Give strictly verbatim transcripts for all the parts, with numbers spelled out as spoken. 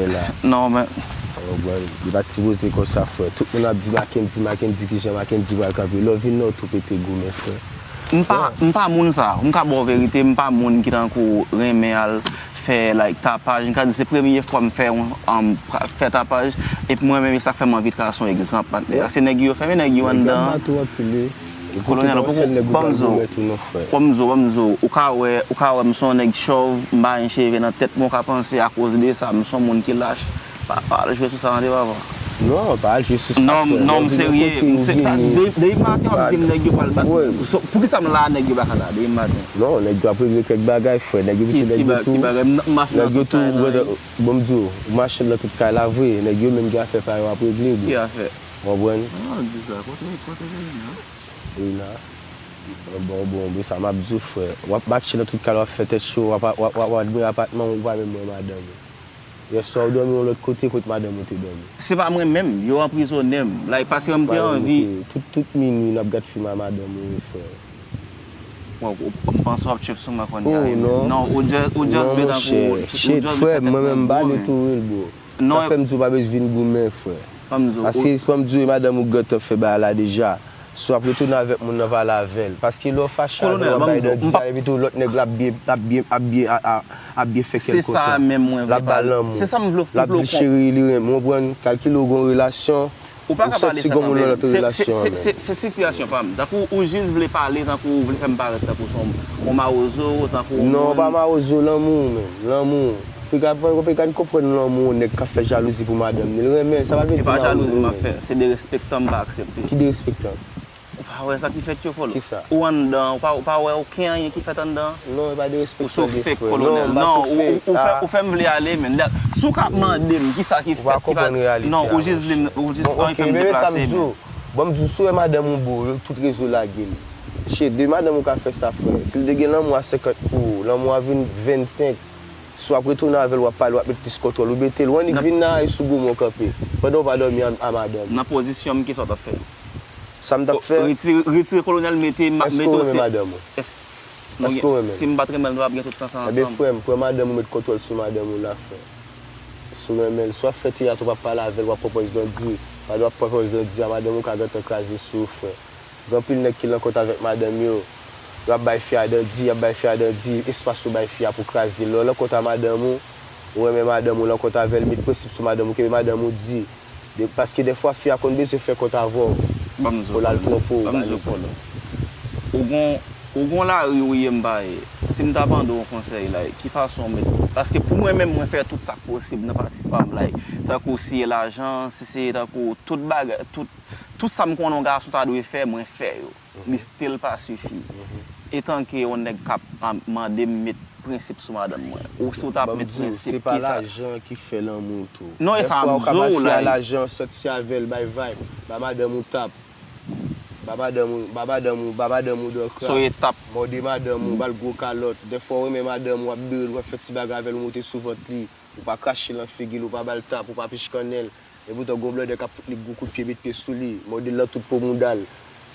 frè la. Non, men. Ou konprann? Li pa t sipoze konsa, frè. Tout moun ap di Mackendy, Mackendy, kijan Mackendy pral kanpe. Lè w vin nan, w tou pete goumen, frè. M pa, m pa moun sa. M ka ba w verite, m pa moun ki tankou renmen al fè like tapaj. M ka di se premye fwa m fè yon um, fè tapaj. Epi mwen menm, e sa k fè m anvi trase yon egzanp. Patnè. Se nèg yo fè, men nèg yo anndan. Kolonèl, ou poko, ban m di w, ban m di w, ban m di w, ou ka wè, ou ka wè m se yon nèg chòv, m pa gen cheve nan tèt mwen, ou ka panse akoz de sa, m se yon moun ki lach. Pa, pa al jwe sou sa tande papa. Non, pa al jwe sou sa, frè. Non, non, m serye. Depi maten w ap di m nèg yo pral bat mwen. Poukisa m la nèg yo pa ka la depi maten? Non, nèg yo ap regle kèk bagay, frè. Nèg yo kite nèg yo tou. Nèg yo tou, bon, m di w, ou mache nan tout kay la vre. Nèg yo menm gen afè pa yo ap regle, bro. Ki afè? Ou konprann? Ah, di sa, kote, kote Reina? Reina. Bon, bon, bon, sa m ap di w, frè. W ap mache nan tout kay la, w ap fè tèt cho, w ap, w ap, w ap, w ap lwe apatman, ou pa menm wè madanm ou. Yèswa, ou dòmi yon lòt kote, kot madanm ou te dòmi? Se pa mwen menm, yo anprizonnen m. Like, paske m te anvi. Tout, tout minwi, n ap gad fim a madanm ou, frè. Bon, ou, ou, m panse w ap trip sou mwen kounye a. Non, ou just, ou just vle tankou. Shit, frè, mwen menm m bale tou real, bro. Sa fè m di w pa bezwen vin goumen, frè. Paske, fò m di w, e madanm ou gentan fè bagay la deja. Si w ap retounen avèk moun nan, pale avè l. Paske lè w fache avè l, w ap bay dandi a, epi tou lòt nèg la ap byen, ap byen, ap byen, ap byen fè kèl kontan. L ap ba l lanmou. L ap di l cheri, li renmen w, ou konprann? Kalkile w gen yon relasyon, ou santi gen yon moun nan lòt relasyon an menm. Se sitiyasyon pa m. Tankou ou jis vle pale, tankou ou vle fè m parèt tankou se yon mawozo, tankou yon moun. Non, pa mawozo, lanmou menm, lanmou. Piga, piga n konprann lanmou yon nèg k ap fè jalouzi pou madanm ni. L renmen l, sa pa vle di mawozo menm. E pa jalouzi m ap fè, se derespektan m pa aksepte. Ki derespektan? Ou pa wè sa ki fèt yo, Kolo? Kisa? Ou anndan, ou pa, ou pa wè okenn anyen ki fèt anndan? Non, e pa derespektan de frè. Ou so fake, Kolonèl. Non, ou, ou, ou fè, ou fè m vle ale, men. Si w ka mande m kisa ki fèt, ki pa. Ou pa konprann reyalite a, monchè. Non, ou jis vle m, ou jis anvi fè m deplase, men. Bon, m di w, si w wè madanm ou bo, tout rezo lage l. Shit, de madanm ou ka fè sa, frè. Si l te gen lanmou a senkant pou ou, lanmou a vin vennsenk, si w ap retounen avè l, w ap pale, w ap met plis kontwòl. Oubyen te lwen li k vin nan Ayis ou goumen w kanpe, pandan w pa dòmi a, a madanm ou. Nan pozisyon m, kisa w t ap fè? Sa m t ap fè? Retire, retire Kolonèl, mete, mete w se. Èske w renmen madanm ou? Èske w renmen l? Si m pa t renmen l, nou p ap gen tout tan sa ansanm. Ebyen, frè m, pran madanm ou, met kontwòl sou madanm ou la, frè. Si w renmen l, si w ap fè teyat, ou p ap pale avè l, w ap pran pòz dandi. Pandan w ap pran pòz dandi a, madanm ou ka gentan kraze sou ou, frè. Gen anpil nèg ki nan kont avèk madanm yo. Y ap bay fi a dandi, y ap bay fi a dandi, espas ou bay fi a pou kraze. Lè w nan kont a madanm ou, ou renmen madanm ou, nan kont avè l, met prensip sou madanm ou, kenbe madanm ou di. De, paske dèfwa fi a konn bezwen fè kont avè w. Ban m di w, Kolo, al twonpe w, ban m di w, Kolo. Ou gon, ou gon lari ou ye, m pa ye. Si m ta mande w yon konsèy, like, ki fason w met, paske pou mwen menm, mwen fè tout sa k posib nan pati pa m, like, tankou si se lajan, si se tankou tout bagay, tout, tout sa m konnen yon gason ta dwe fè, mwen fè yo. Li still pa sifi. Etanke yon nèg k ap, a, mande m met prensip sou madanm mwen. Ou si w t ap met prensip, kisa? Ban m di w, se pa lajan ki fè lanmou tou. Non, e sa m di w, like. Dèfwa ou ka bay fi a lajan, sòti avè l, bay vibe, ba madanm ou tap, ba madanm ou, ba madanm ou, ba madanm ou dòkra, mòde madanm ou, ba l gwo kalòt. Dèfwa ou renmen madanm ou, w ap bere l, w ap fè ti bagay avè l, ou moute sou vant li, ou pa krache l nan figi l, ou pa ba l tap, ou pa pichkannen l. Epoutan gon blòdè k ap fout li gwo kout pye, met pye sou li, mòde l nan tout po mouda l,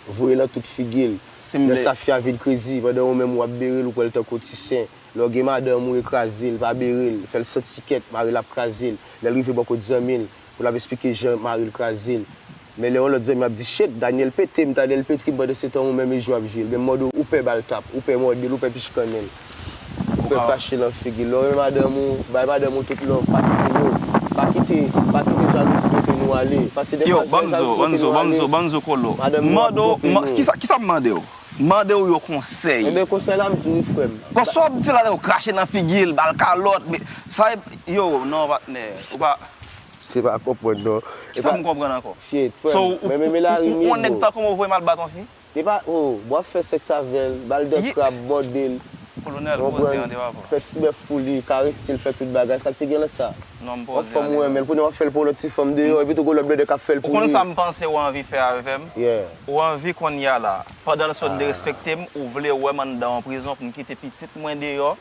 voye l nan tout figi l. Lè sa fi a vin krezi, pandan ou menm w ap bere l, ou pran l tankou ti sen. Lè w gen madanm ou, e kraze l, pa bere l, fè l santi kèt, mari l ap kraze l. Lè l rive bò kot zanmi l, pou l ap esplike jan mari l kraze l. Men lè yon lòt zanmi ap di, "Shit, Daniel pete m, Daniel pete m," pandan se tan ou menm e jwe w ap jwe l. Menm mòde w, ou pè ba l tap, ou pè mòde l, ou pè pichkannen l. Ou pè krache l nan figi l. Lè w renmen madanm ou, bay madanm ou tout love, pa kite nou, pa kite, pa kite jalouzi pote nou ale. Paske dèfwa lè jalouzi pote nou ale, madanm nou ap dwope nou. Kisa, kisa m mande w? M mande w yon konsèy. Enben, konsèy la, m di w wi, frè m. Bon, sa w ap di la, yo krache nan figi l, ba l kalòt, men sa e, yo, non, patnè, ou pa. Se pa konprann, non. Kisa m konprann ankò? Shit, frè m. Men, men, men la rimye, bro. Yon nèg tankou mwen voye m al bat yon fi? Li pa, oh, bò ap fè sèks avè l, ba l dè krab, mòde l. Kolonèl, poze yon deba, bro. Fè ti bèf pou li, karese l, fè tout bagay, sa k te gen lè sa? Non, m poze yon deba. Yon fanm ou renmen l, kounye a w ap fè l pou yon lòt ti fanm deyò, epi tou gon lòt blòdè k ap fè l pou li. Ou konn sa m panse ou anvi fè avè m? Yeah. Ou anvi konya la, pandan l sot derespekte m, ou vle wè m anndan yon prizon pou m kite pitit mwen deyò,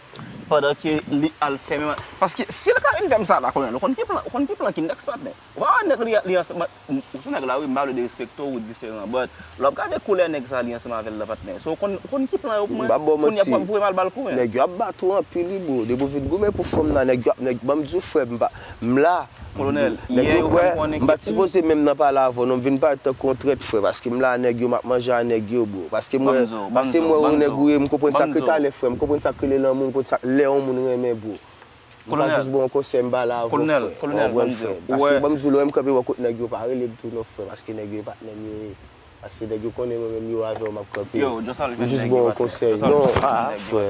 pandan ke li al fèmen. Paske si l ka vin fè m sa la, kolonèl, ou konn ki plan, ou konn ki plan ki next, patnè? Ou pa wè nèg li, li ansanm, ou se nèg la wi, m pa vle derespekte w, ou diferan, but lè w ap gade koulè nèg sa li ansanm avè l la, patnè. So, ou konn, ou konn ki plan yo pou mwen? M p ap ba w manti. Kounye a pou w ap voye m al ba l koumen. Nèg yo ap bat ou anpil wi, bro. Depi w vin goumen pou fanm nan, nèg yo ap, nèg, ban m di w, frè m, m pa, m la. Kolonèl, yè yo fè m konnen ke ou. M pa t sipoze menm nan pale avè w, non, m vin parèt tankou yon trèt, frè, paske m la a nèg yo, m ap manje a nèg yo, bro. Paske m wè, paske m wè ou nèg ou ye, m konprann sa ke talè, frè, m konprann sa k rele lanmou, m konprann sa lè yon moun renmen, bro. M pa jis ba w yon konsèy, m pale avè w, frè. Ou konprann, frè? Paske ban m di w, lè w wè m kanpe bò kot nèg yo, pa rele m tou non, frè, paske nèg yo e patnè m yo ye. Paske nèg yo konnen mwen menm yo avè w m ap kanpe. M jis ba w yon konsèy. Non, ah, frè.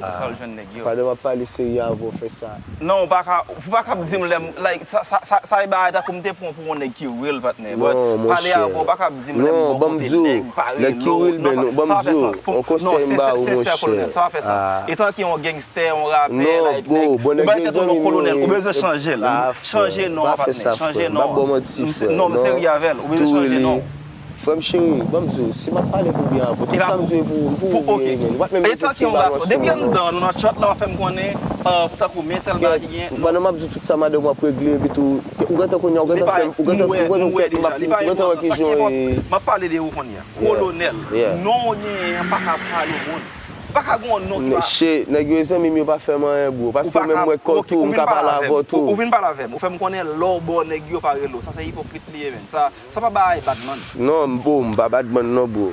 Pandan m ap pale serye avè w, fè sa. Non, ou pa ka, ou pa ka ap di m lè m, like, sa, sa, sa, sa e bagay tankou m te pran w pou yon nèg ki real, patnè. But pale avè w, ou pa ka ap di m lè m bò kote nèg, pa rele w. Non, ban m di w, nèg ki real, men non, ban m di w, yon konsèy m ba ou, monchè. Sa pa fè sans. Etanke yon gangsta, yon rapè, like, nèg, ou bay tèt ou non kolonèl, ou bezwen chanje l. Chanje non an, patnè, chanje non an. Non, m serye avè l, ou bezwen chanje non. Frè m cheri, ban m di w, si m ap pale pou byen avè w, tout sa m di w e pou, pou ou li ye, men. Ou pa t menm bezwen ti balans sou mwen non. Etanke yon gason, depi anndan nou nan chat la, w ap fè m konnen, euh, tankou men tèl bagay ki gen, non. Pandan m ap di w tout sa, madanm w ap regle, epi tou, ou gentan konnen, ou gentan fè m, ou gentan, ou gentan fè m, ou gentan wè kijan w ye. M ap pale de ou kounye a. Kolonèl, non w genyen an pa ka vale yon moun. Ou pa ka gen yon non ki pa. Mesye, nèg yo zanmi m, yo pa fè m anyen, bro. Paske ou menm m wè kò w tou, m ka pale avè w tou. Ou vin pale avè m. Ou fè m konnen lè w bò nèg yo pa rele w. Sa se ipokrit li ye, menn. Sa, sa pa bagay badman. Non, bro, m pa badman non, bro.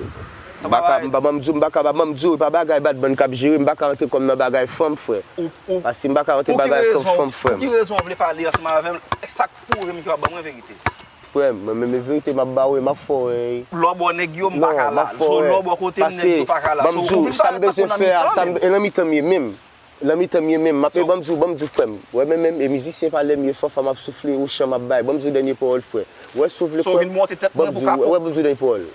M pa ka, m pa, ban m di w, m pa ka, ban m di w, e pa bagay badman k ap jere, m pa ka rantre kò m nan bagay fanm, frè. Paske m pa ka rantre bagay fanm, fanm, frè m. Pou ki rezon w vle pale ansanm avè m? Sa k pou w menm ki pa ban mwen verite? Frè m, mwen menm e verite m ap ba w e m ap fè w, ey. Lè w bò nèg yo, m pa ka la. So, lè w bò kote m, nèg yo pa ka la. So, ou vin pale tankou nan mitan m. Ban m di w, sa m bezwen fè a, sa m, e nan mitan m ye menm. Nan mitan m ye menm. M ap, e ban m di w, ban m di w, frè m. Wè, men menm, e mizisyen pale m ye, fanfan m ap soufle, ochan m ap bay. Ban m di w dènye pawòl, frè. Wè, si w vle kwè m, ban m di w, wè, ban m di w dènye pawòl.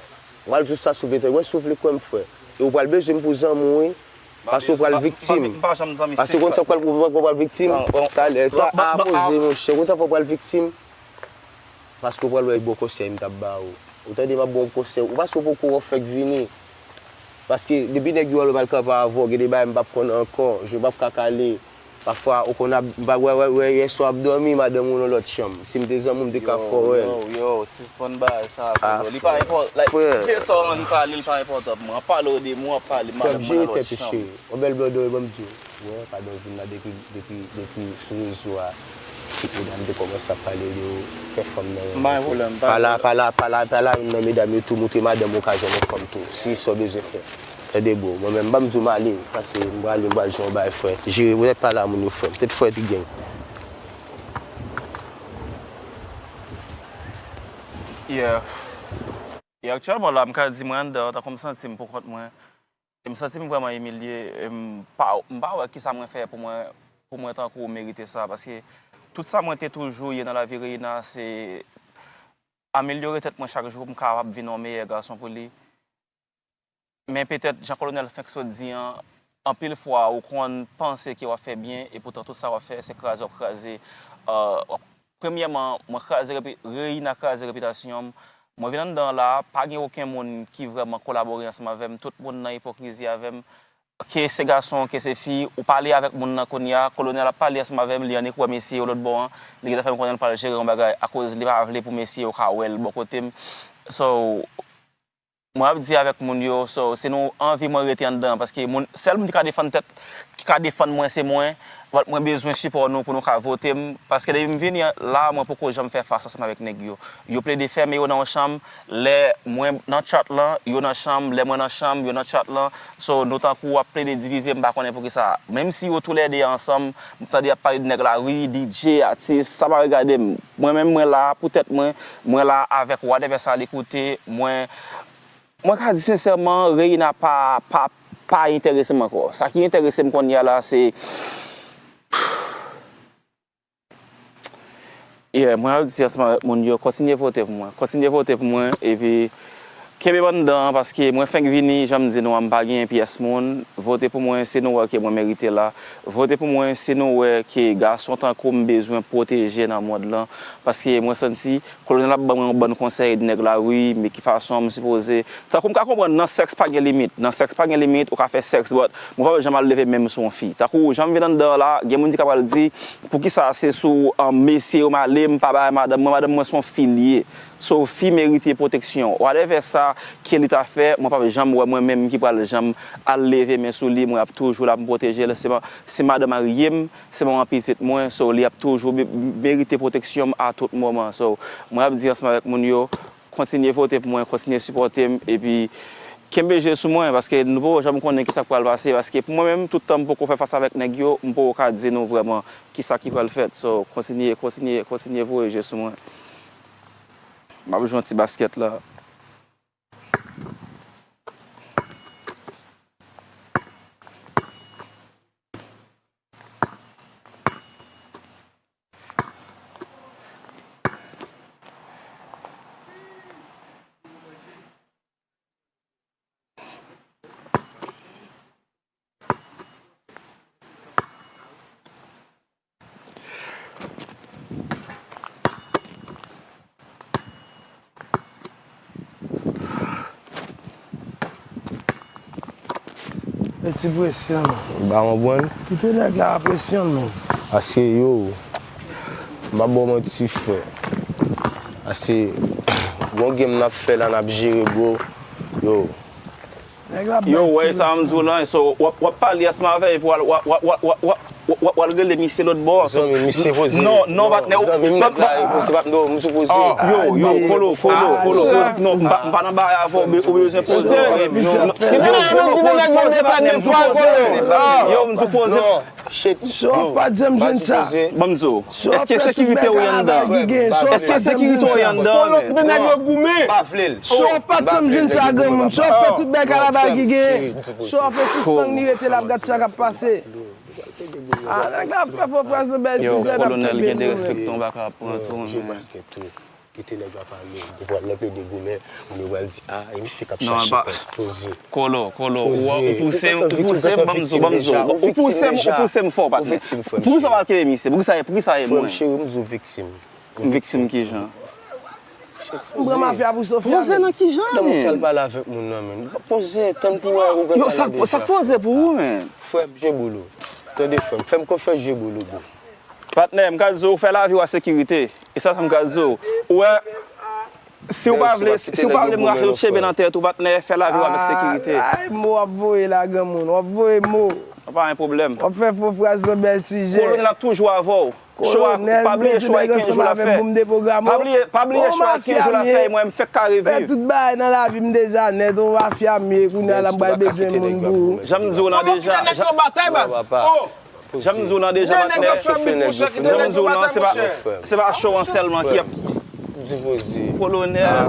M pral di w sa, si w vle tande. Wè, si w vle kwè m, frè. E ou pral bezwen m pou zanmi w, wi. Paske ou pral viktim. Paske ou konn sa w pral, ou pral viktim. Talè, ta a poze, monchè. Ou konn sa fè w pral viktim. Paske w pral wè e bon konsèy m t ap ba ou. Ou tande, m ap ba w konsèy. Ou paske w poko wè w fèk vini. Paske depi nèg yo wè l, yo pral kanpe avè w, gen de bagay m p ap konn ankò. Je m p ap ka kale. Pafwa, ou konn ap, m pa wè, wè, wè, yèswa w ap dòmi, madanm ou nan lòt chanm. Si m te zanmi w, m te ka fè w wè l. Yo, yo, yo, sispann bagay sa, Kolo. Li pa enpòtan. Like, si se sa w anvi pale, li pa enpòtan pou mwen. W ap pale w de mwen, w ap pale madanm mwen nan lòt chanm. Yon bèl blòdè, ban m di w. Wè, padan w vin la depi, depi, depi sou rezo a, tout medam te kòmanse ap pale de w, fè fanm nan renmen tou. M pa gen pwoblèm, m pa gen pwoblèm. Pa la, pa la, pa la, pa la, youn nan medam yo tou, montre madanm ou ka jwenn yon fanm tou, si se sa w bezwen fè. Tande, bro, mwen menm, ban m di w m ale, paske m prale, m pral jwenn yon bagay, frè. Jere, poutèt pale a moun yo, frè m. Tèt frè, ti gang. Yeah. E aktyèlman la, m ka di mwen anndan, tankou m santi m pou kont mwen, e m santi m vrèman imilye, e m pa, m pa wè kisa mwen fè pou mwen, pou mwen tankou merite sa, paske tout sa mwen te toujou ye nan lavi Reina, se amelyore tèt mwen chak jou pou m kapab vin yon meyè gason pou li. Men petèt, jan Kolonèl fenk sot di an, anpil fwa ou konn panse ke w ap fè byen, epoutan tout sa w ap fè, se kraze w ap kraze. Euh, w ap, premyèman, mwen kraze repi-, Reina kraze repitasyon m. Mwen vin anndan la, pa gen okenn moun ki vrèman kolabore ansanm avè m. Tout moun nan ipokrizi avè m. Ke se gason, ke se fi, ou pale avèk moun nan kounye a, Kolonèl ap pale ansanm avè m, li annik wè mesye yo lòt bò an, li gentan fè m konnen l pral jere yon bagay, akoz li pa vle pou mesye yo ka wè l bò kote m. So, mwen ap di avèk moun yo, so, si nou anvi mwen rete anndan, paske moun, sèl moun ki ka defann tèt, ki ka defann mwen, se mwen. But mwen bezwen sipò nou pou nou ka vote m, paske depi m vini la, mwen poko janm fè fas ansanm avèk nèg yo. Yo plede fèmen yo nan yon chanm, lè mwen nan chat lan, yo nan chanm, lè mwen nan chanm, yo nan chat lan. So, nou tankou ap plede divize, m pa konnen poukisa. Menm si yo toulède ansanm, m tande y ap pale de nèg lari, D J, atis, sa pa regade m. Mwen menm, mwen la pou tèt mwen, mwen la avèk whatever sa li koute, mwen, mwen ka di sensèman, Reina pa, pa, pa enterese m ankò. Sa ki enterese m kounye a la, se Yeah, mwen ap di ansanm avèk moun yo, kontinye vote pou mwen. Kontinye vote pou mwen, epi kenbe m anndan an, paske mwen fenk vini, jan m di nou an, m pa genyen pyès moun. Vote pou mwen, si nou wè ke mwen merite la. Vote pou mwen, si nou wè ke gason tankou m bezwen pwoteje nan mond lan. Paske mwen santi, Kolonèl ap ban mwen yon bann konsèy de nèg lari, men ki fason m sipoze Tankou m ka konprann, nan sèks pa gen limit. Nan sèks pa gen limit, ou ka fè sèks, but mwen pa janm al leve men m sou yon fi. Tankou jan m vin anndan an la, gen moun ki ka pral di, poukisa se sou, um, mesye yo m ale, m pa bay madanm mwen, madanm mwen se yon fi l ye. So, fi merite pwoteksyon. Whatever sa ke li ta fè, mwen p ap janm wè mwen menm ki pral janm al leve men sou li, mwen ap toujou la pou m pwoteje l. Se ma-, se madanm marye m, se manman pitit mwen, so li ap toujou be-, merite pwoteksyon m a tout moman. So, mwen ap di ansanm avèk moun yo, kontinye vote pou mwen, kontinye sipòte m, epi kenbe je sou mwen, paske nou poko janm konnen kisa k pral pase, paske pou mwen menm, tout tan m poko fè fas avèk nèg yo, m poko ka di nou vrèman kisa ki pral fèt. So, kontinye, kontinye, kontinye voye je sou mwen. M ap jwe yon ti baskèt la. Mèt ti presyon. Ba mwen pran. Kite nèg la a presyon, men. Ase yo. M ap ba w manti, frè. Ase, gon game n ap fè la, n ap jere, bro. Yo. Nèg la ap Yo, bay wè ti sa m di w presyon. Lan, so, w ap, w ap pale ansanm avè l, epi w al, w, w, w, w, w, w, w, w al rele misye lòt bò. Zanmi, misye poze. Non, non, patnè, ou, zanmi, m pa, pa, la, e poze, pa, non, m sou poze. Yo, yo, Kolo, Kolo, Kolo, Kolo, non, m pa, m pa nan bagay avè w, ou be-, ou bezwen poze. Yo, Kolo, poze, poze, patnè, m sou poze. Yo, m sou poze. Shit. Show off pa janm jwenn sa. Ban m di w, èske sekirite w ye anndan? Èske sekirite w ye anndan, men? Pa vle l. Show off pa janm jwenn sa, granmoun. Show off fè tout bagay kalabari ki gen. Show off e sou stand li rete l ap gad sa k ap pase. Ah, nèg la ap fè fò frè Zobèl Yo, sijè n ap Kolonèl kenbe gen de nou, respè men. Ton baka ap pran tou, men. Kite nèg la pale, ou konprann, nan plede goumen, moun yo pral di, ah, e misye k ap chache kòb, poze. Kolo, Kolo, ou, ou pouse m, ou pouse m, ban m di w, ban m di w, ou pouse m, ou pouse m fò, patnè. Poukisa w pa kenbe misye? Poukisa, poukisa e mwen? Frè m cheri, m di w viktim. M viktim kijan? M pran mafya pou Sofia. Poze nan kijan, men? Poze, tann pou wè ou pral pale de sa. Yo, sa, sa poze pou ou, men? Frè m, je bolo. Tande, frè m, fè m konfyans, je bolo, bro. Patnè, m ka di w, fè lavi w a sekirite. E sa, sa m ka di w. Ou wè, si w pa vle, si w pa vle m rache yon cheve nan tèt ou, patnè, fè lavi w avèk sekirite. Ay, mo w ap voye la, granmoun. W ap voye mo. Pa gen pwoblèm. W ap fè fo fraz nan bèl sijè. Kolonèl ap toujou avè w. Show a, pa bliye show a kenz jou l ap fè. Pa bliye, pa bliye show a kenz jou l ap fè, e mwen, m fèk ka reviv. Fè tout bagay nan lavi m deja nèt, on mafya m ye, kounye a la m pral bezwen moun pou. Jan m di w nan deja, jan, Jan m di w nan deja, patnè. Jan m di w nan, se pa, se pa show an sèlman ki ap. Kolonèl.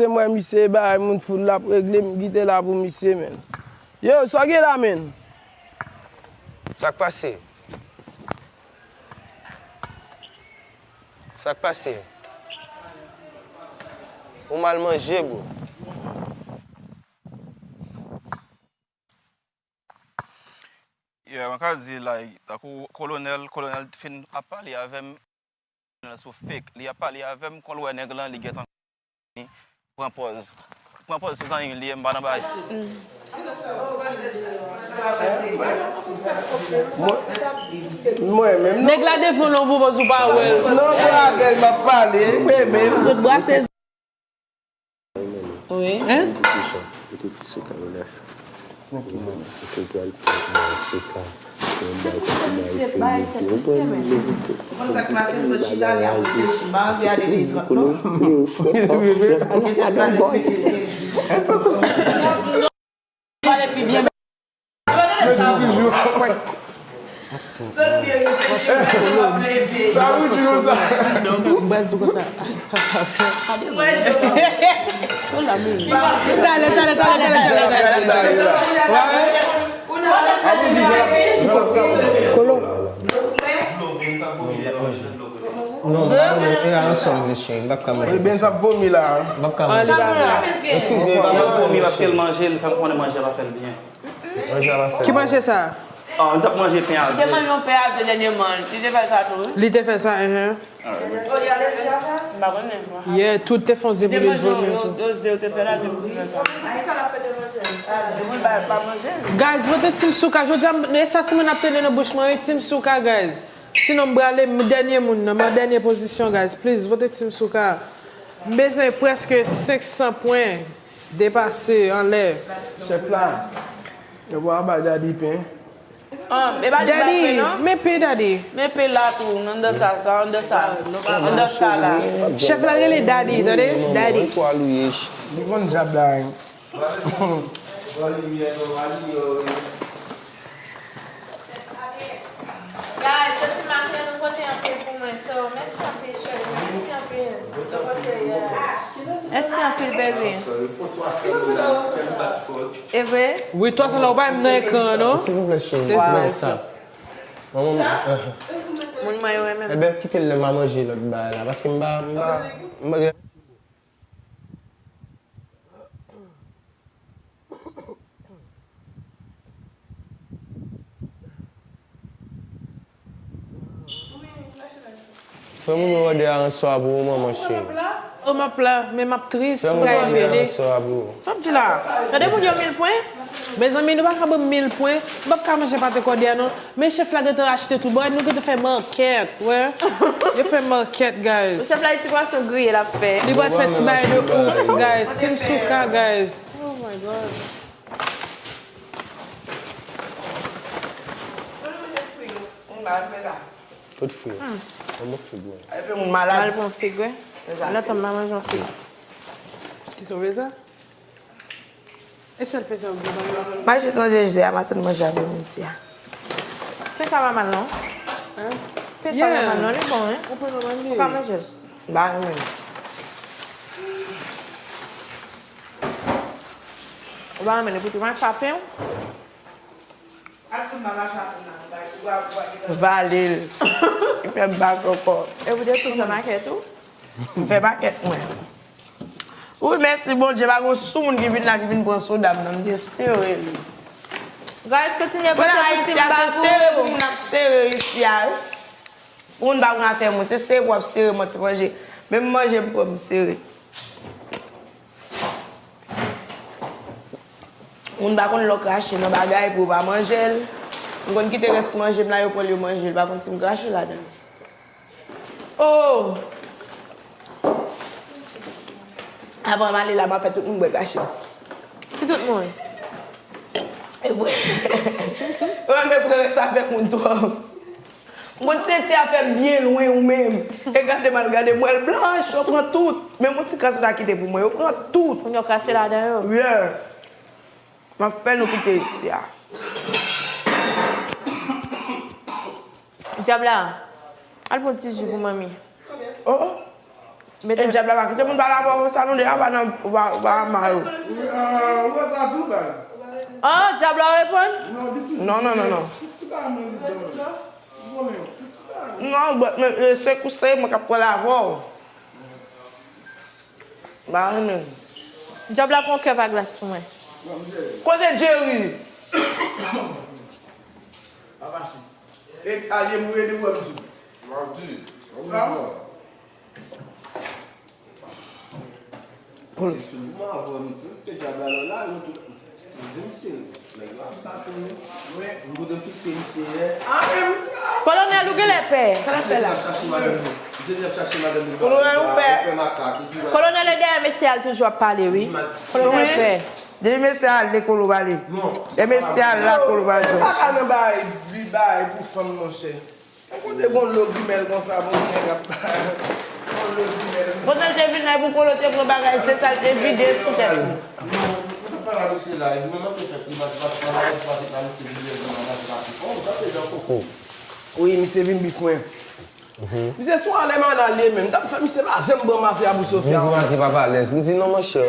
se mwen misye, bagay moun foul l ap regle, m kite la pou misye, menn. Yo, sa w gen la, menn? Sa k pase? Sa k pase? Ou mal manje, bro. Yeah, mwen ka di, like, tankou kolonèl, kolonèl fin ap pale avè m, kolonèl sou fake. Li ap pale avè m, kon l wè nèg lan, li gentan pran pòz. Pran pòz se zanmi li ye, m pa nan bagay. Mwen menm. Nèg la devan l yon pwopòz ou pa wè l. Non, se avè l m ap pale, mwen menm. Zot brase. Wi. Hein? Yo di toujou. Zot merite cheve, w ap leve. Sa ou di konsa? Mwen di w. Talè, talè, talè, talè, talè, talè, talè. Kolo. Non, mwen e ansanm vle cheri, m p ap ka manje. Benz ap vomi la. M p ap ka manje. Eskize, m p ap vomi paske l manje, l fè m konnen manje a pa fè l byen. Manje a pa fè l byen. Ki manje sa? Oh, li t ap manje pen a ze. Li te manje yon pen a ze dènyèman. Li te fè sa tou, wi. Li te fè sa, enhen. Yeah, tout te fè yon ze pou li vomi tou. Yo ze yo te fè la, li te fè sa. Depi l pa manje. Guys, vote Team Souka. Jodi a, e sa siman n ap tande nan bouch mwen, wi, Team Souka, guys. Sinon, m prale, m dènye moun nan, m an dènye pozisyon, guys. Please, vote Team Souka. M bezwen prèske senk san pwen depase anlè. Chèf la, yo pa bay Daddy pen. Ah, e pa li k bay pen non. Men pen Daddy. Men pen la tou, anndan sa, sa, anndan sa. Anndan sa la. Chèf la rele Daddy, tande? Daddy. Li konn djab la, wi. Guys, se ti maten nou pote anpil pou mwen, so mèsi anpil cheri, mèsi anpil. Mèsi anpil baby. E vre? Wi, twa san la, ou pa menm nan ekran an non. Silvouplè cheri, mwen sa. Moun mwen yo renmen. Ebyen, kite l lè m a manje lòt bagay la, paske m pa, m pa, m pa gen. Fè moun yo òdè a answa pou ou, manman cheri. Oh, m ap la, men m ap tris, m ka elimine. Fè moun yo òdè a answa pou ou. Sa w ap di la? Gade moun yo mil pwen. Mezanmi, nou pa ka ban m mil pwen. M p ap ka manje pate kòdè a non. Men chèf la gentan achte tout bagay, nou gentan fè makèt, wè. Yo fè makèt, guys. Chèf la, e ti pwason griye l ap fè. Li pral fè ti bagay de ouf, guys. Team Souka, guys. Oh my God. Tout fri. Yon bon fig, wi. Al pran fig, wi. Lè tan m pa manje yon fig. Kisa w vle sa? E sèl pen sa ou gen ban mwen? M a jis manje je a, m a tann manje avè midi a. Pen sa pa mal non. Pen sa pa mal non, li bon wi. Ou ka manje l. M pa renmen l. Ou pa renmen l, epi tou mache a pen w. Vale l. Li fè m bak ankò. E ou te tou fè makèt ou? M fè makèt mwen. Wi, mèsi Bondye, pa gen sou moun ki vin la ki vin pran soda m nan, m te sere li. Guys, kontinye vote pou Team Babou. Sere pou moun ap sere isi a wi. Pou moun pa pran afè moun, se sere pou w ap sere mwen ti manje. Menm manje m pran m sere. Moun pa konn lè w krache nan bagay pou yo pa manje l. M konn kite rès manje m la, yo pran l yo manje l. Pa konn si m krache ladan l. Oh! Avan m ale la, m ap fè tout moun bwè krache m. Ki tout moun? E vre. Ou renmen pran rès afè moun twòp. M konn senti afè m byen lwen ou menm. E gade m al gade m wè l blanch, yo pran tout. Menm yon ti kras yo ta kite pou mwen, yo pran tout. Moun yo krache ladan yo. Yeah. M ap fè nou kite isi a. Dyab la, al pran ti ji pou manmi. Oh oh. E dyab la pa kite moun pale avè w konsa non, deja w pa nan, w pa, w pa ama yo. Oh, dyab la reponn? Non, non, non, non. Non, but men, e, se kou se mwen k ap pale avè w. M pa renmen. Dyab la pran kè pa glas pou mwen. Kote Jerry? Pa fasil. E alye m ou ede w wè m sou. M ap di. Kolonèl, ou genlè pè. Sa l ap fè la? Kolonèl, ou pè. Kolonèl, e dèyè mesye a l toujou ap pale, wi. Kolonèl pè. Depi mesye a ale, Kolo pale. Depi mesye a la, Kolo pale. Sa ka nan bay, bay pou fanm, monchè. Ou kote gon lo gimèl konsa, bon, nèg ap, gon lo gimèl. Pandan l te vin la, pou Kolo te pran bagay, se sa l te vide sou tèt li. Mwen te pale a mesye la, epi mwen manke fèt li, pase, pase, pale, pase, pale, se li menm ki nan mache pase fò, sa se jan koko. Wi, misye vin bif mwen. Misye sou anlè m al ye menm. M t ap fè misye pa janm ban m afè a pou Sofia ankò. M di, papa alèz. M di, non, monchè.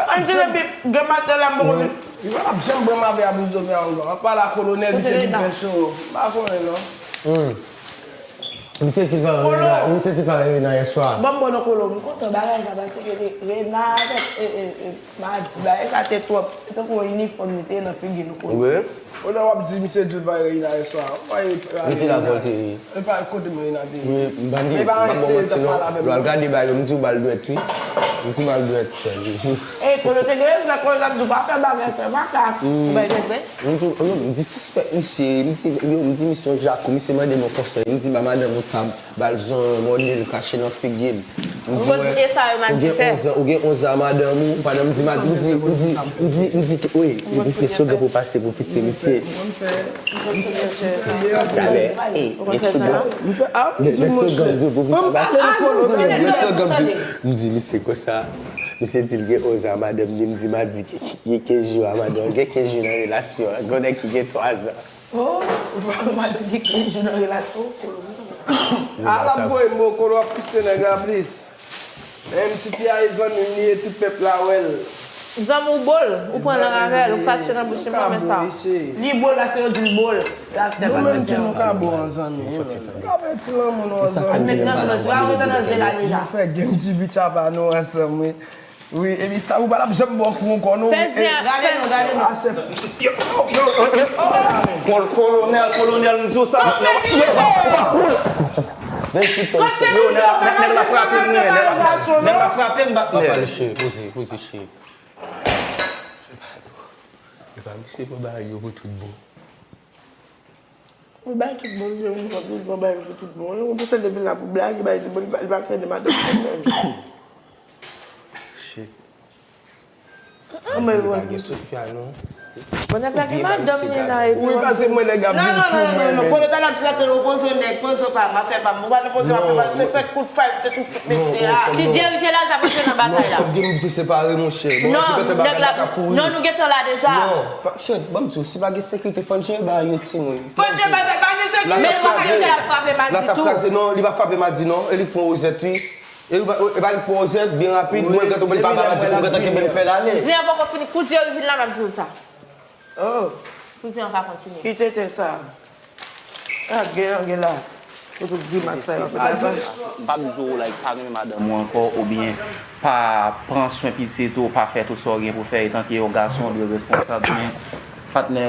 Ann tire bif, gen maten la m poko vin. Li pa t ap janm ban m afè a pou Sofia ankò. M ap pale a Kolonèl, misye di fè cho. M pa konnen, non. Misye di fè Reyna, misye di fè Reyna yèswa. Ban m bon non Kolo, m kontan bagay sa, paske Reyna avèk, e, e, e, Madi, bagay sa te twòp. Se tankou yon inifòm li te ye nan figi nou, Kolo. Wi. Pandan w ap di misye di l pa Reyna yèswa, w pa ye Reyna. M di la vòlte ye. E pa kote m Reyna te ye. Wi, m pa gen, m pa bon manti non. Lè w al gade bagay yo, m di w ba l dwèt wi. M di w ba l dwèt, sè. Ey, Kolo te gen rezon, Kolo t ap di w pa fè bagay, fè makak. Ou bay tèt vre? M di, m di sispèk misye, m di, yo, m di misye yon jako, misye mande m yon konsèy, m di ba madanm ou tab, ba l zon, mòde l, kache nan figi l. M di, ou gen onz an, ou gen onz an a madanm ou, pandan m di, m di, m di, m di, m di, wi, m di, slogan pou pase pou fise misye. Talè, ey, gen slogan. Gen slogan pou fise misye. Gen slogan, m di, m di, misye konsa, misye di l gen onz an a madanm li, m di, Madi, gen kenz jou a madanm, gen kenz jou nan relasyon an, gen nèg ki gen twa zan. Oh, Madi gen kenz jou nan relasyon, Kolo. Ala m voye mo, Kolo ap pise nèg la plis. Menm si Tia e zanmi m li ye, tout pèp la wè l. Zanmi w bo l, ou pran lang avè l, ou kache nan bouch li, mwen sa. Li bo l paske yo di l bo l. Nou menm si nou ka bo an zanmi, nou ka fè ti lanmou nou an zanmi. Met ti lanmou nou, ti lanmou nou nan zye la deja. Nou fè game ti bitch apa nou ansanm, wi. Wi, epi sa ou pa t ap janm ba w kou ankò non. Fè zen, gade nou, gade nou. Kol-, kolonèl, kolonèl, m di w sa. Yo, nèg la, nèg la frape m, wi, nèg la, nèg la frape m, patnè. Papa, cheri, poze, poze, cheri. Epa misye pran bagay yo pou tout bon. Ou bay tout bon, ou konn tout bon, bay pou tout bon. Ou panse l te vin la pou blage, bay tout bon, li pa, li pa konnen madanm li menm. Shit. Anmwey, pa gen Sofia non. Bon, nèg la gen madanm li la epi. Wi, paske mwen nèg ap vin sou mwen. Non, non, non, non, non, non. Polo ta n ap di la, te repoze w nèg, poze w pa m, afè pa m. Ou pa repoze w, afè pa m. Se fèk kout fay pou te tou fout mesye a. Si Jerry te la, l t ap antre nan batay la. Non, fòk gen moun ki separe, monchè. Non, nèg la, non, nou gentan la deja. Non, pa, shit, ban m di w, si pa gen sekirite, fò n jere bagay yo, timoun. Fò n jere bagay, pa gen sekirite. Men li pa ka rete la frape Madi tou. Lakap kraze, non, li pa frape Madi, non, e li pran Wozèt, wi. E li pa, e pa li pran Wozèt, byen rapid, mwen gentan, mwen pa ba Madi, pou gentan kenbe m fè l ale. Zen an poko fini, kou Jerry vin la, m ap di l sa. Oh. Kou Zen an ka kontinye. Ki tenten sa? Ah, gen, gen la. Pou tout grimas sa yo fè la. M p ap di w, like, pa renmen madanm ou ankò, oubyen pa pran swen pitit ou, pa fè tout sa w gen pou fè, etanke yon gason, ou dwe responsab, men, patnè,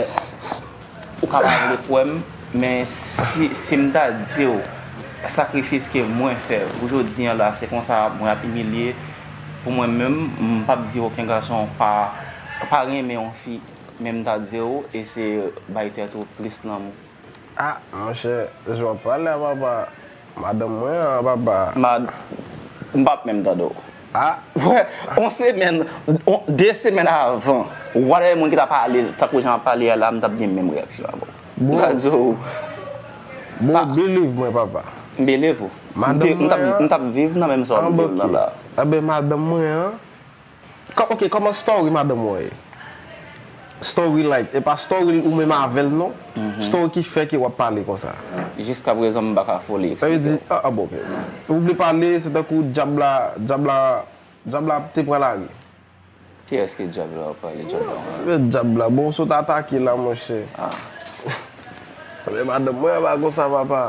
ou ka pa vle kwè m, men si, si m ta di w, sakrifis ke mwen fè, pou jodi an la, se konsa mwen ap imilye, pou mwen menm, m p ap di okenn gason pa, pa renmen yon fi, men m ta di w, eseye bay tèt ou plis lanmou. Ah, monchè, jan w ap pale a, papa. Madanm mwen an, papa. Mad-, m p ap menm tande w. Ah. Wè, on semèn, on, de semèn avan, w a lè moun ki ta pale, tankou jan w ap pale a la, m t ap gen menm reyaksyon avè w. Bon. M ka di w, bon, believe mwen, papa. M believe ou. M t ap, m t ap viv nan menm sa w ap viv nan la. Anben, madanm mwen an, Kò-, ok, kòman story madanm ou an ye? Story like, e pa story ou menm avè l non. Story ki fè ke w ap pale konsa. Jiskaprezan m pa ka foli eksplike w. Sa vle di, ah, ah, bon, ok. Ou vle pale, se tankou dyab la, dyab la, dyab la te pran lari. Kiyès ki dyab la w ap pale, dyab la? Men dyab la, bon, w sot atake la, monchè. Ah. Men madanm mwen an pa konsa, papa.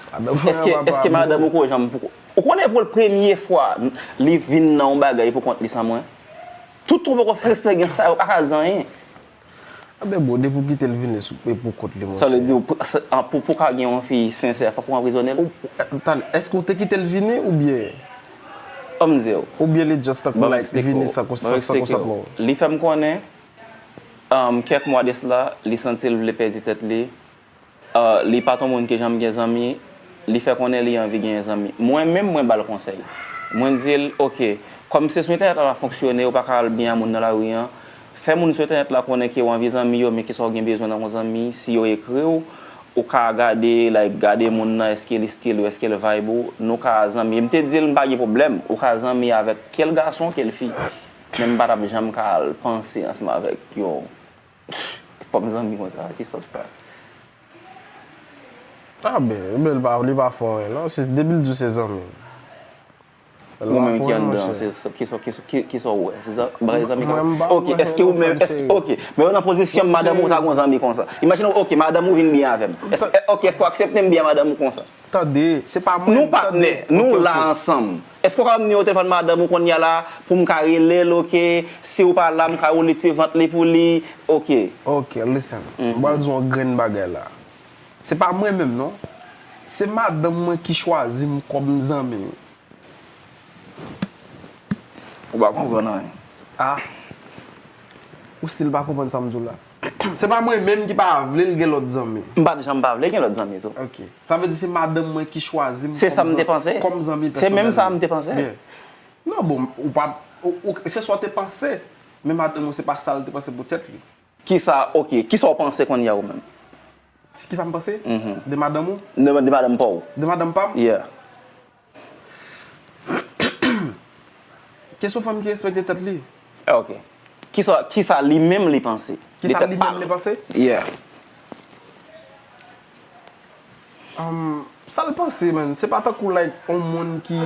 Madanm mwen an, papa. Èske, èske madanm ou ko janm poko Ou konnen pou l premye fwa li vin nan yon bagay pou kont li san mwen? Tout tan w poko fè l eksperyans sa, ou pa ka di anyen. Anben bon, depi w kite l vini sou, e pou kont li, monchè. Sa vle di, pou, pou, pou ka gen yon fi sensè, fòk ou anprizone l? Ou, talè, èske w te kite l vini oubyen? Ban m di w. Oubyen li just tankou, like, vini san kons-, san konsantman w? Li fè m konnen, um, kèk mwa de sila, li santi l vle pèdi tèt li. Ah, li pa t yon moun ki janm gen zanmi, li fè konnen li anvi genyen zanmi. Mwen menm, mwen ba l konsèy. Mwen di l, oke, kòm se sou entènèt la l ap fonksyone, ou pa ka al byen a moun nan lari an, fè moun sou entènèt la konnen ke w anvi zanmi yo, men kisa w gen bezwen nan yon zanmi, si yo ekri w, ou ka gade, like, gade moun nan, èske li still ou, èske l vibe ou, nou ka zanmi. M te di l m pa gen pwoblèm, ou ka zanmi avèk kèl gason, kèl fi, men m pa t ap janm ka al panse ansanm avèk yon Fòm zanmi konsa, ki sans sa? Ah ben, men li pa, li pa fè anyen non, se depi l di w se zanmi m. Li Ou pa menm fè ki anyen, anndan, monchè. se sa- ki sa ki sa- ki- ki sa w wè? Se sa, bagay zanmi Mwen, m pa Ok, wè èske ou yon menm, fanm serye. Ok, men yo nan pozisyon m, madanm ou ta gon zanmi konsa. Imajine w, ok, madanm ou vin byen avè m. Èske- Ok, èske w aksepte m byen madanm ou konsa? Tande, se pa mwen. Nou patnè, nou la ansanm. Èske w ka ban m nimewo telefòn madanm ou kounye a la pou m ka rele l, ok? Si w pa la, m ka woule ti vant li pou li, ok. Ok, listen. M pral di w yon grenn bagay la. Se pa mwen menm non. Se madanm mwen ki chwazi m kòm zanmi l. Ou pa konprann anyen. Ah. Ou still pa konprann sa m di w la. Se pa mwen menm ki pa vle l gen lòt zanmi. M pa t janm pa vle gen lòt zanmi tou. Ok. Sa vle di se madanm mwen ki chwazi m Se sa m te panse. Kòm zanmi Se menm sa m te pèsonèlman. Panse. Byen. Non, bon, ou pa. Ou, ou, se sa w te panse. Men madanm ou se pa sa l te panse pou tèt li. Kisa, ok, kisa w panse kounye a ou menm? Kisa m panse? De madanm ou? De, de madanm pa w. De madanm pa m? Yeah. Kesyon fanm ki respekte tèt li. Ok. Kisa, kisa li menm li panse? Kisa li menm li panse? Yeah. Um, sa l panse, man. Se pa tankou, like, yon moun ki.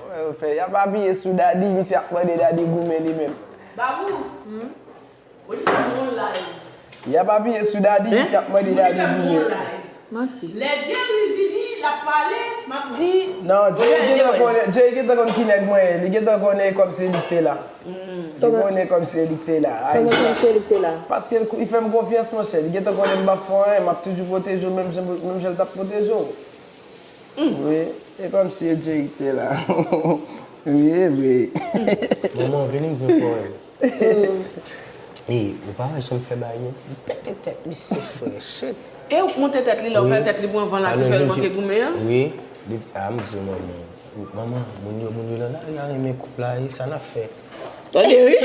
Wè, yo fè, y ap apiye sou Daddy, misye ap mande Daddy goumen li menm. Babou, ou di fè m yon live. Y ap apiye sou Daddy, misye ap mande Daddy goumen. Manti. Lè Jerry vini, l ap pale, m ap di. Non, Jerry gentan konnen, Jerry gentan konn ki nèg mwen ye. Li gentan konnen kòm se li k te la. Li konnen kòm se li k te la. Kòman kòm se li k te la? Paske li fè m konfyans, monchè. Li gentan konnen m p ap fè anyen, m ap toujou pwoteje w, menm jan, menm jan l t ap pwoteje w. Wi, e kòm se Jerry k te la. Wi, wi. Manman, vini m di w kòrèk. Ey, ou pa wè jan m fè bagay yo? M pete tèt misye, frè, shit. E ou k monte tèt li, lè w fè tèt li pran van la ki fè l manke goumen an? Wi, li di, a, m di w, manman. Manman, moun yo, moun yo nan lari a renmen koup la, e sa n ap fè? Tande, wi.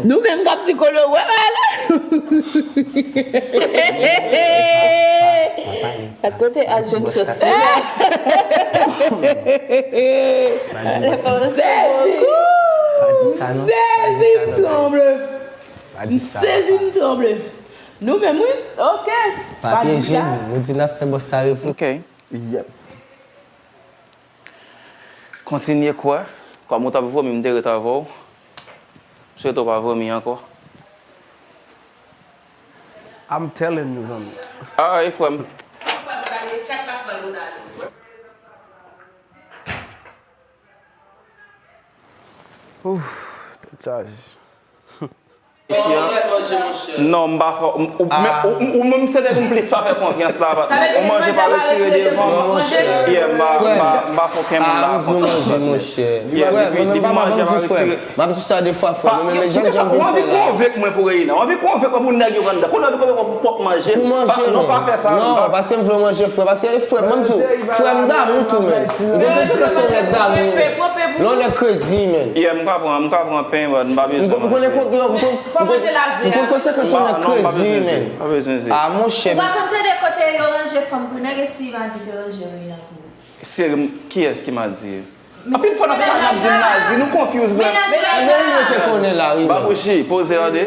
Nou menm k ap di kolo, wè bagay la. Gad kote a jwenn chans li. Pa di sa non. Pa di sa non. Sezi m tranble. Pa di sa. Sezi m tranble. Nou menm, wi. Ok. Pa Papye di sa. Jeni, nou di n ap fè bòs sa revo. Ok. Yep. Kontinye kwè. Kòm ou t ap vomi, m te ret avè w. M swete w pa vomi ankò. I'm telling you, zanmi. Alright, frè m. Ouf, tèt chaje. Isi an. Non, m pa fè. Ou, ou, ou, ou menm se nèg m plis pa fè konfyans la. Ou manje pa retire devan m. Yeah, m pa, m pa, m pa fè okenn moun la konfyans. Manje, monchè. Yeah, depi, depi manje pa retire. M ap di sa de fwa, frè. Mwen menm jan jan Ou anvi konvenk mwen pou Reina. Ou anvi konvenk mwen pou nèg yo anndan. Kounye a ou anvi konvenk mwen pou pwòp manje. Pou manje, non. Non, pa fè sa. Non, paske m vle manje, frè. Paske, frè, mwen m di w, frè, m damou tou, men. M konn ke se kesyon nèg damou, men. Lè w nèg krezi, men. Yeah, m ka pran, m ka pran pen, but m pa bezwen manje. Fò manje laze a. M konn ke se kesyon nèg krezi, men. Pa bezwen ze. A, monchè. Ou pa konn tande kote yo ranje fanm pou nèg e si Madi te ranje Reina pou ou? Seri, kiyès ki Madi? Anpil fwa n ap pase n ap di Madi, nou confuse, man. Menaj Reina. Te konnen la, wi, men. Babouchi, poze tande.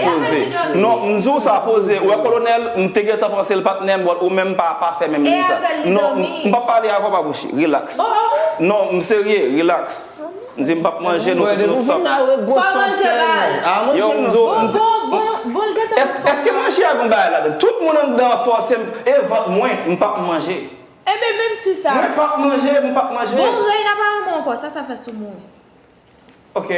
Poze. Non, m di w sa, poze. Ou wè kolonèl, m te gentan panse l patnè m, but ou menm pa, pa fè menm li sa. Non, m, m p ap pale avè w, Babouchi. Relax. Non, m serye, relax. M di m p ap manje, nou tout nou t ap. Fò manje baz. Yo, m di w, m di, Bon, bon, bon, l gentan. Èske manje a gon bagay ladan? Tout moun anndan an fòse m, e vant mwen, m p ap manje. Enben, menm si sa. Mwen p ap manje, m p ap manje. Bon, Reina pa renmen w ankò, sa sa fè sou mouri. Ok.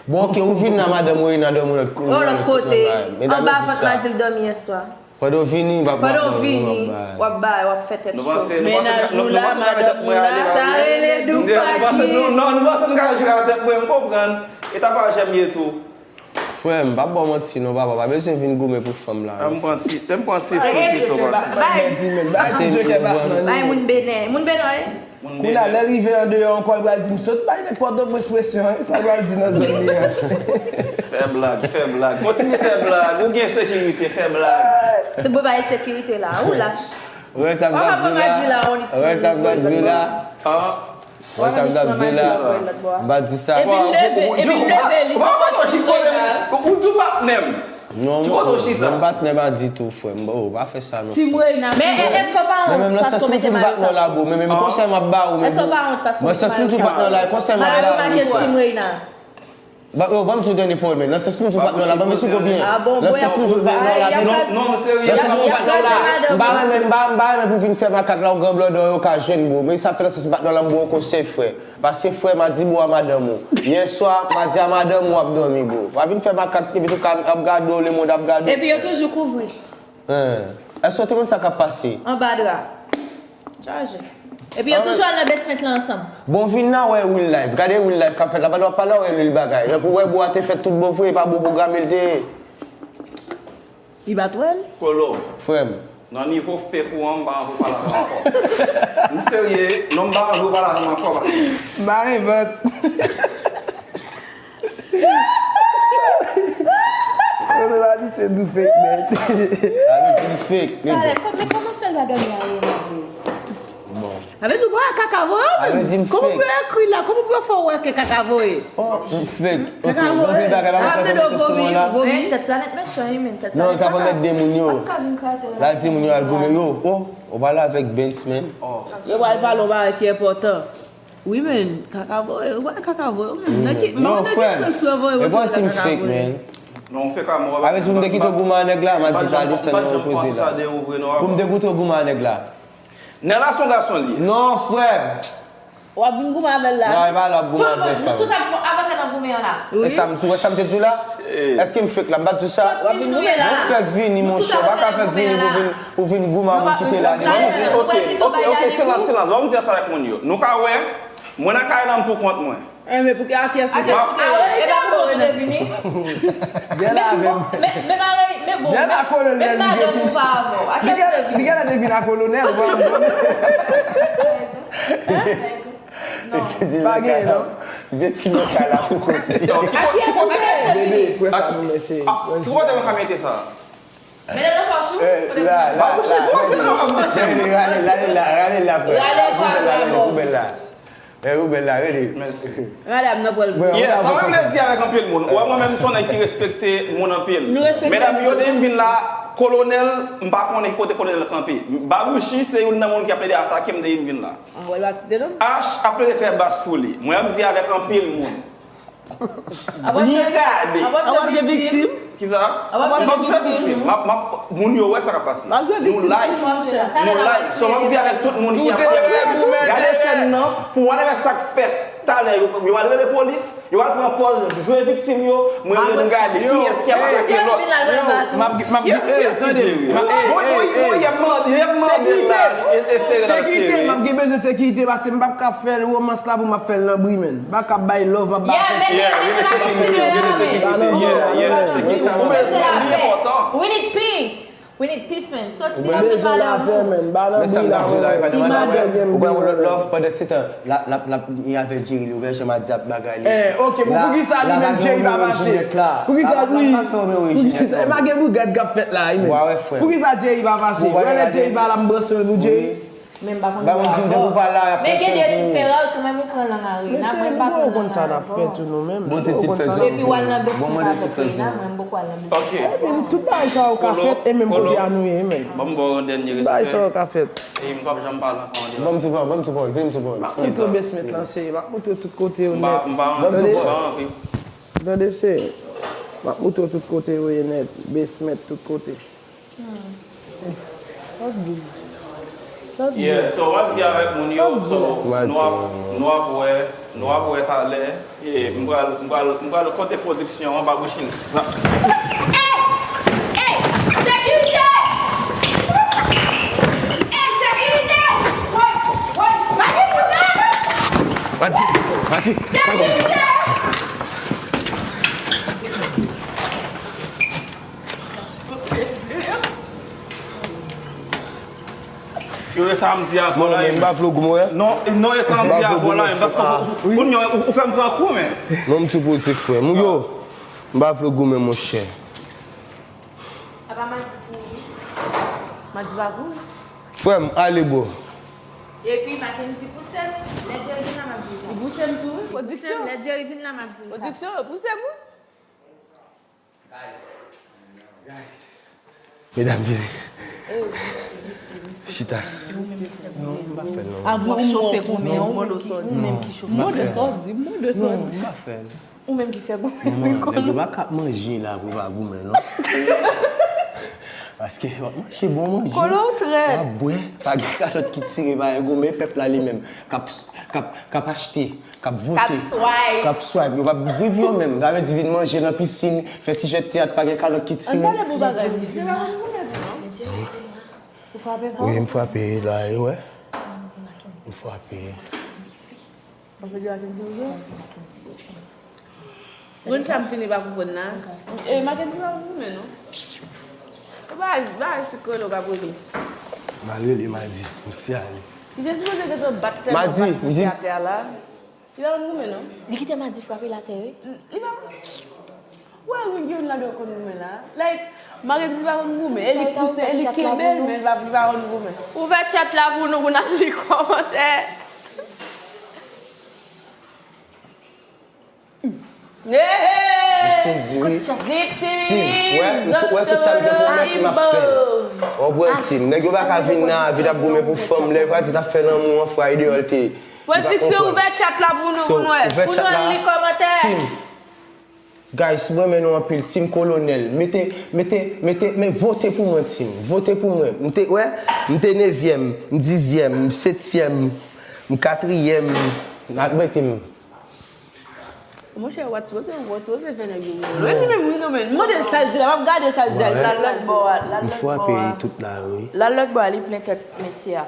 Bon, ok, ou vin la, madanm Reina dòmi lòt kote. Yon lòt kote. Anba vant Madi l dòmi yè swa. Pandan w vini, w ap Pandan w vini, w ap bay, w ap fè tèt cho. Menaj ou la, madanm ou la. Sa rele doupaki. Non, nou panse n ka jwe a tèt mwen, m konprann. E ta pa janm ye tou. Frè m, m p ap ba w manti non, papa. Pa bezwen vin goumen pou fanm la. M pran ti, m pran ti fou pito, papa. Bay, bay moun Benè. Moun Benè, wi. Kounye a, lè l rive andeyò ankò, l pral di m sot bay nèg Pòtoprens presyon, wi, sa l pral di nan zòn li a. Fè blag, fè blag. Kontinye fè blag. Ou gen sekirite, fè blag. Se pou bay sekirite la. Ou lach. Wè sa m t ap di w la. Wè sa m t ap di w la. Wè sa m t ap di la. M pa di sa. Epi l leve, epi l leve, li kòmanse chita. Ou di w patnè m. Non, non, patnè pa ditou, frè m. Oh, pa fè sa non. Team Reina. Men èske w pa wont paske w mete mayo sa sou ou? Men menm nan sans ou di m patnè w la, bro, men menm konsèy m ap ba ou, men èske w pa wont paske w mete mayo sa sou ou? Mwen sans m di w patnè w la, konsèy m ap ba ou. Mayo make Team Reina. Ba, yo, ban m sou dènye pawòl, men. Nan sans m di w patnè w la, ban m esplike w byen. Nan sans m di w patnè w la, men. Non, non, serye. Nan sans m di w patnè w la. M pa renmen, m pa, m pa renmen pou w vin fè makak la, ou gran blòdè, yo ka jwenn, bro. Men sa fè nan sans m di w patnè w la, m ba w konsèy, frè. Pase frè m a di bò a madanm ou. Yè swa, m a di a madanm ou ap dòmi, bro. Pa vin fè makak, epi tou ka ap gade w, lemonn ap gade w. Epi yo toujou kouvri. Hein. Èske w te konn sa k ap pase? Anba dra. Chaje. Epi yo toujou al nan basement lan ansanm. Bon, vin la wè real life. Gade real life k ap fèt la. Pandan w ap pale, w wè real bagay. Epi w wè bò a te fèt tout bon vre, e pa bò pwograme l te ye. Li pa t wè l? Kolo. Frè m. Nan nivo fake ou an, m pa anvi w pale avè m ankò. M serye, non, m pa anvi w pale avè m ankò, patnè. M pa invent. Kolo pa abitye di fake, man. Abitye di fake, nèg. Talè, kòman, kòman fè l pa dòmi a ye, mwen? Bon. Sa vle di w pa wè kaka voye w menm? Kòman pou yo ekri la? Kòman pou yo fè w wè ke kaka voye? Oh, m fake. Ok, gen anpil bagay pa ka fè mete sou mwen la. Men tèt planèt mechan wi, men tèt planèt. Non, ta pral mèt de moun yo. L ap di moun yo al goumen yo. Oh, ou pale avèk Benz, man. Yo pral pale yon bagay ki enpòtan. Wi, men, kaka voye, ou pale kaka voye, ou menm. Nan ki, nan ki sans ou voye, ou di kaka voye? Non, frè. E pa si m fake, man. Non, ou fake a mò. Avè si m te kite w goumen a nèg la, m a di pa desann nan poze la. Pou m te kite w goumen a nèg la. Nèla se yon gason li ye. Non, frè. W ap vin goumen avè l la. Non, e pa la w ap goumen avè fanm. Tout moun, nou tout ap, ap antre nan goumen an la. Wi. E sa m, ou wè sa m te di w la? Èske m fake la? M pa di w sa? Sòti nou ye la. Mwen fake vini, monchè. Ou pa ka fèk vini pou vin, pou vin goumen a moun ki te la deja. Ok, ok, ok, silans, silans. Ban m di sa avèk moun yo. Nou ka wè, mwen nan kay la, m pou kont mwen. Eh, men pou ki, a kiyès ou te? A kiyès ou te ye? E pa pou kont ou te vini? Gen la avè m. Men, men, men, men, men bon, men, men madanm ou pa avè w. A kiyès ou te vini? Li genlè te vin a kolonèl, ou pa konprann. Hein? Non. Se ti lokal la. Se ti lokal la pou kont li. Yo, ki kote, ki kote? Bebe, pran sa pou mesye. Ki kote mwen ka mete sa? Mete nan pòch ou? Eh, la, la, la, la, rale, rale la, rale la, frè. Rale pòch ou. Rale poubèl la. Eh, poubèl la, rale. Mèsi. Rale, m nan pral. Yeah, sa mwen vle di avèk anpil moun. Ou wè mwen menm, m se yon nèg ki respekte moun anpil. Nou respekte. Medam yo, depi m vin la, kolonèl, m pa konnen ki kote kolonèl kanpe. Babouchi se youn nan moun ki ap plede atake m depi m vin la. Ah, wè, l ap site non. H ap plede fè bas pou li. Mwen, m di avèk anpil moun. Byen gade. Ap ap jwe viktim. Kisa? M ap jwe viktim. M ap, m ap, moun yo wè sa k ap pase. Nou live. Nou live. So, m ap di avèk tout moun ki ap, ki ap gade sèn nan, pou whatever sa k fèt talè, yo, yo al rele polis, yo al pran pòz jwe viktim yo, mwen rele nou gade kiyès ki ap atake lòt. Kiyès ki vin la, l pral bat ou? Kiyès, kiyès ki jere? Bon, bon, bon, y ap mande, y ap mande la, e, e sere la, sere. M ap gen bezwen sekirite, paske m p ap ka fè romans la pou m ap fè l nan bri, menn. M pa ka bay love, m ap bay attention. Yeah, rele sekirite, rele sekirite, yeah, yeah, sekirite. Ou bezwen lapè. We need peace. We need peace, man. Soti nan jan madanm ou. Men sa m t ap di la, e pa de madanm, ou bay yon lòt love pandan se tan, l ap, l ap, l ap, li avè Jerry, li ouvè janm a di ap bagay li. Eh, ok, bon, poukisa li menm Jerry pa fache? Poukisa, wi. Poukisa, e pa gen bougad k ap fèt la, wi, menn. Poukisa Jerry pa fache? Wè lè Jerry pa la, m branche l pou Jerry. Men m pa konn. Ba mwen di w, depi w pa la, y ap pèsonn pou ou. Men gen de diferans, ou menm ou pran lang a Rina, mwen m pa pran lang a Rina. Bon, ti tit fè zòn. Epi w al nan basement avèk Rina, mwen m poko al nan basement avèk Rina. Ok. Tout bagay sa yo ka fèt, e menm kote a nou ye, men. Ban m ba w yon dènye respè. Bagay sa yo ka fèt. E m p ap janm pale ankò an dèyò. Ban m tou pawòl, ban m tou pawòl, vin m tou pawòl. M ap kite w basement lan, cheri, m ap montre w tout kote yo nèt. M pa, m pa anvi, m pa anvi. Tande, cheri, m ap montre w tout kote yo ye nèt, basement tout kote. Yeah, so, w ap di avèk moun yo, so, nou ap, nou ap wè, nou ap wè talè, e m pral, m pral, m pral kote pwodiksyon an, Babouchi. Ey! Ey! Sekirite! Ey, sekirite! Woy! Woy! Pa gen moun la! Pati! Pati! Sekirite! Yo, e sa m di avè w la. Non, men m pa vle w goumen. Non, non, e sa m di avè w la, men paske ou, ou, ou, ou fè m pran kou, men. Non, m tou poze frè m. Yo, m pa vle w goumen, monchè. Apa Madi pou ou? Madi pa pou ou? Frè m, ale, bro. Epi Mackendy pouse m, lè Jerry vin la m ap di l sa. Li pouse m tou, wi. Pwodiksyon. Lè Jerry vin la m ap di l sa. Pwodiksyon yo pouse m, wi. Medam, vini. Chita. Non, m pa fè l, non. Ap chofe konsa, ou menm ki chofe. Mode sa w di, mode sa w di. Non, m pa fè l. Ou menm ki fè goumen. Manman, nèg yo pa ka ap manje la pou yo pa goumen, non. Paske w ap manje bon manje. Kolo, w trèt. W ap bwè, pa gen kalòt ki tire, pa gen goumen, pèp la li menm k ap, k ap, k ap achte, k ap vote, k ap swipe, yo p ap viv yo menm. Sa vle di vin manje nan pisin, fè ti jwèt teyat, pa gen kalòt ki tire. Ann pale bon bagay, wi. Se pa konn goumen tou, non. Ou frape fò? Wi, m frape la, e wè. M frape. Paske di Mackendy ou jwe? Moun sa m fini pa konprann la. E, Mackendy pa goumen, non. E ba, ba sikolo pa pwele. M al rele Madi, misye ale. Li te sipoze gentan bat tèlman bat misye atè a la. Li pa konn goumen, non. Li kite Madi frape l atè, wi. Li pa konn. Wè, wi, gen youn ladan yo konn goumen la. Like, Mackendy pa konn goumen. E li pouse, e li kenbe l, men li pa, li pa konn goumen. Ouvè chat la pou nou, pou n al li kòmantè. M sezi, wi. Tim, wè, wè tout sa m te pwomèt, m ap fè l. Ou konprann, Tim? Nèg yo pa ka vin nan avil ap goumen pou fanm, lè yo pa di n ap fè lanmou an, Friday, yo te. Pwodiksyon, ouvè chat la pou nou, pou nou wè. Pou nou al li kòmantè. Tim. Guys, m renmen nou anpil, Tim Kolonèl. Mete, mete, mete, men vote pou mwen, Tim. Vote pou mwen. M te, wè, m te nevyèm, m dizyèm, m setyèm, m katriyèm. N ap mete m. Monchè, w pa t sipoze, w pa t sipoze fè nèg yo wè. Li menm, wi, non, men. Mande l sa l di la, m ap gade sa l di la. L al lòt bò a, l al lòt bò a. M frape tout la, wi. L al lòt bò a, li plen tèt mesye a.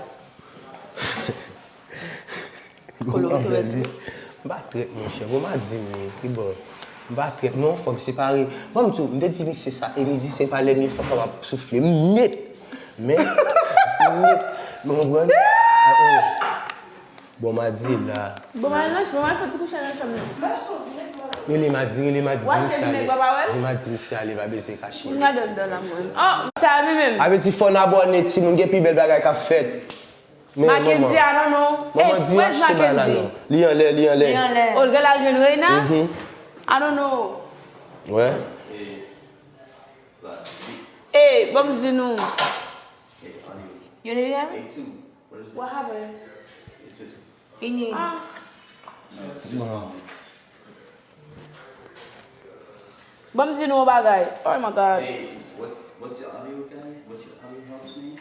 Kolo, ou te wè tou. M pa trèt, monchè. Bon, m a di m li, wi, bon. M pa trèt, non, fò m separe. Bon, m di w, m te di misye sa, e mizisyen pa lè m ye fò, fò m ap soufle. M nèt. Men, m nèt. Ou konprann? Bon, m a di la. Bon, m al nan, bon, m al fè ti kouche nan chanm nan. Rele Madi, rele Madi, di misye ale. Di Madi misye ale, pa bezwen kache. M gade anndan la, mwen. Oh, sa a, li menm. Sa vle di fò n abòne, timoun, gen pi bèl bagay k ap fèt. Men, Mackendy, manman. I don't know. Manman, hey, di yo where's achte bagay la, Mackendy? Non. Li anlè, li anlè. Li anlè. Oh, l gen la jwenn Reina? Mhm. I don't know. Wè. Hey, ban m di nou. You need him? What happened? He need. Ah. Ban m di nou yon bagay. Oh my God. Hey, what's, what's your audio guy? What's your audio help's name?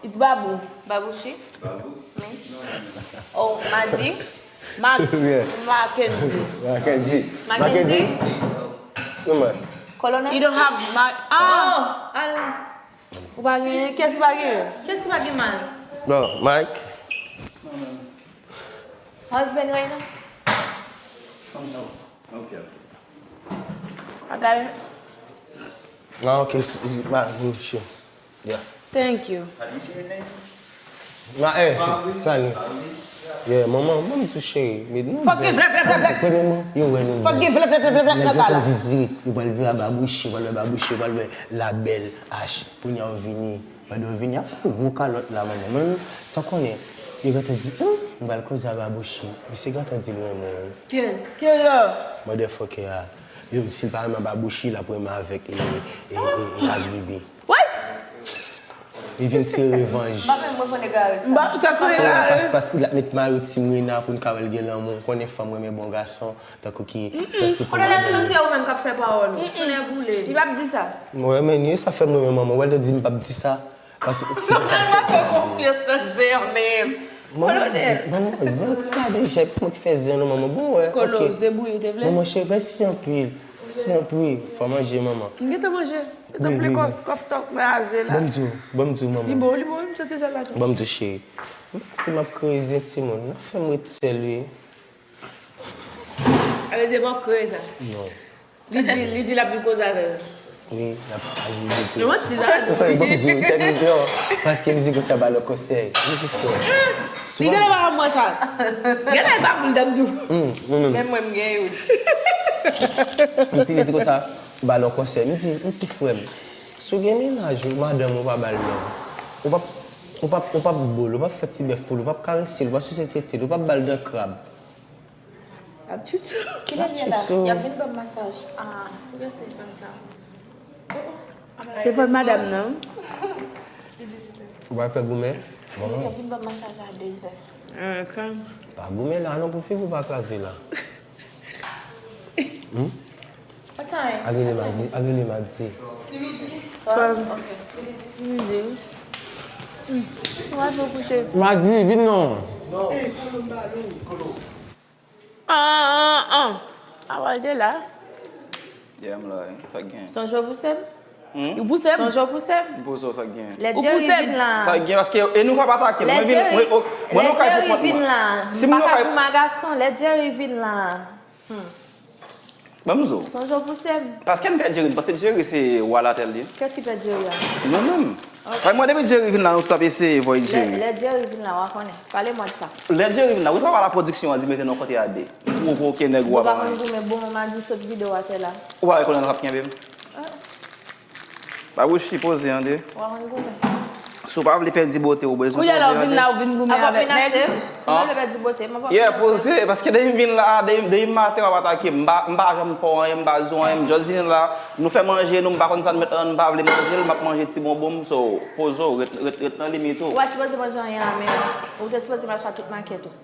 It's Babu. Babushi? Babu? Me? No, no, no. Oh, Madi? Mac-, yeah. Mackendy. Mackendy. Mackendy? Mackendy? Please help. Come on. Colonel? You don't have Mac-, ah! Oh, al. Ou pa genyen? Kiyès ki pa genyen? Kiyès ki pa gen mal? Non, Mike. Husband right now? Ok, ok. I got it. Ah, ok, s-, s-, ma, mm, sure. Yeah. Thank you. Ma, eh, Fanny. Yeah, manman, manman tou cheri. Men nou bèl. Premyèman, yo wè nou bèl. Nèg yo konn jis dirèk. Yo pral vire a Babouchi, yo pral wè Babouchi, yo pral wè Labèl, H. Kounye a w vini. Pandan w vini, ap fè yon gwo kalòt la, manman. Mwen menm, sa w konnen, yo gentan di, hmm, m pral koze a Babouchi. Misye gentan di l renmen w, wi. Kiyès? Kiyès? Motherfucker a. Yo, si l pa renmen a Babouchi, l ap renmen avèk, e, e, e, e, H B B. Woy! Li vin tire revanj. M pa menm reponn egare sa. M pa, sa se egare. Pas, pas, l ap met mayo Team Rina pou n ka wè l gen lanmou. Konnen fanm renmen bon gason, tankou ki sèsi pou madanm. Konnen lè m santi a ou menm k ap fè pawòl ou. Tounen boule. Li p ap di sa. Mwen renmen li, sa fè m renmen manman. Ou wè l te di m p ap di sa. Paske. Manman, pa fè konfyans nan zen an menm. Manman, manman, zen an te gade jèk mwen ki fè zen an, non, manman. Bon, wè, ok. Kolo, se bouyi ou te vle? Manman, cheri, mèsi anpil. Mèsi anpil. Fò manje, manman. M gentan manje. Wi, wi, wi. Kòf, kòf tòk kraze la. Ban m di w, ban m di w, manman. Li bon, li bon, m santi sèl la tou. Ban m di w, cheri. M pa di m ap kreye zen timoun. N ap fè m ret sèl, wi. Sa vle di, bon, kreye sa. Non. Li di, li di l ap vin koze avè l. Wi, l ap ajoute tou. Non, ti sa di. Bon, di w, tèt li, non, paske li di konsa ba l konsèy. Li di fò. Li genlè pa konn mwen sa. Genlè l pa pou l t ap di w. Hmm, hmm, hmm. Men mwen, m gen youn. M di, li di konsa, ba l konsèy. M di, m di, frè m, si w gen mennaj ou, madanm ou pa ba l love, ou p ap Ou p ap, ou p ap bo l, ou p ap fè ti bèf pou l, ou p ap karese l, ou p ap sise tete l, ou p ap ba l dan krab. Ap tchoup sou. Kilè l ye la? Y ap vin ban m masaj. Ah, pou reste fèm sa. Oh, oh. Se fòt madanm nan. Ou pral fè goumen? Bon. Y ap vin ban m masaj a de zè. Ah, kan? Pa goumen la non pou figi w pa kraze la. Hmm? What time? Al rele Madi, al rele Madi. Twelve. Ok. Midi. Hmm. Ou al fè w kouche. Madi, vin non. An, an, an. Awòl te la. Yeah, m la, wi. Sa k gen? Sonje w pouse m? Hmm? Ou pouse m? Sonje w pouse m? M pouse w, sa k gen? Lè Jerry vin la. Sa k gen? Paske, e nou p ap atake. Lè Jerry, mwen, mwen, mwen, lè Jerry vin la. Si m pa ka pou m a gason, lè Jerry vin la. Hmm. Ban m zo. Sonje w pouse m. Paske n pè Jerry, paske Jerry se wa latè l ye. Kiyès ki pè Jerry a? Nou menm. Ok. Fè mwen depi Jerry vin la, nou t ap eseye voye Jerry. Lè, lè Jerry vin la, w a konnen. Pale mwen de sa. Lè Jerry vin la, ou sa wè la pwodiksyon an di mete nan kote a de. Pwovoke nèg ou a pa konn goumen, bon, mwen di sot videyo atè la. Ou pa wè konnen l ap kenbe m? Ah. Babouchi, poze an de. W a konn goumen. Si w pa vle pèdi bote, ou bezwen poze an de. Kounye a la, w vin la, w vin goumen avèk nèg. Si m pa vle pèdi bote, m ap ap menase. Yeah, poze, paske depi m vin la, depi, depi maten w ap atake m. M pa, m pa janm fè w anyen, m pa di w anyen, m just vin la. Nou fè manje nou, m pa konn sa n met lan, m pa vle manje l, m ap manje ti bonbon m, so, poze w, ret, ret, ret nan limit ou. Ou pa sipoze manje anyen la menm. Ou te sipoze mache a tout makèt ou.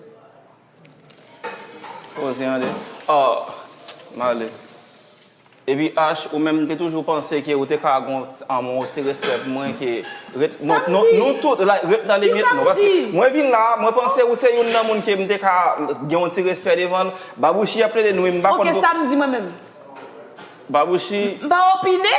Poze an de. Oh, m ale. Epi H, ou menm, m te toujou panse ke ou te ka gon, um, yon ti respè pou mwen, ke ret, nou, nou, nou tout, like, ret nan limit nou. Paske mwen vin la, mwen panse ou se youn nan moun ke m te ka gen yon ti respè devan l. Babouchi ap plede nwi, m pa konn. Ok, sa m di mwen menm. Babouchi. M pa opine.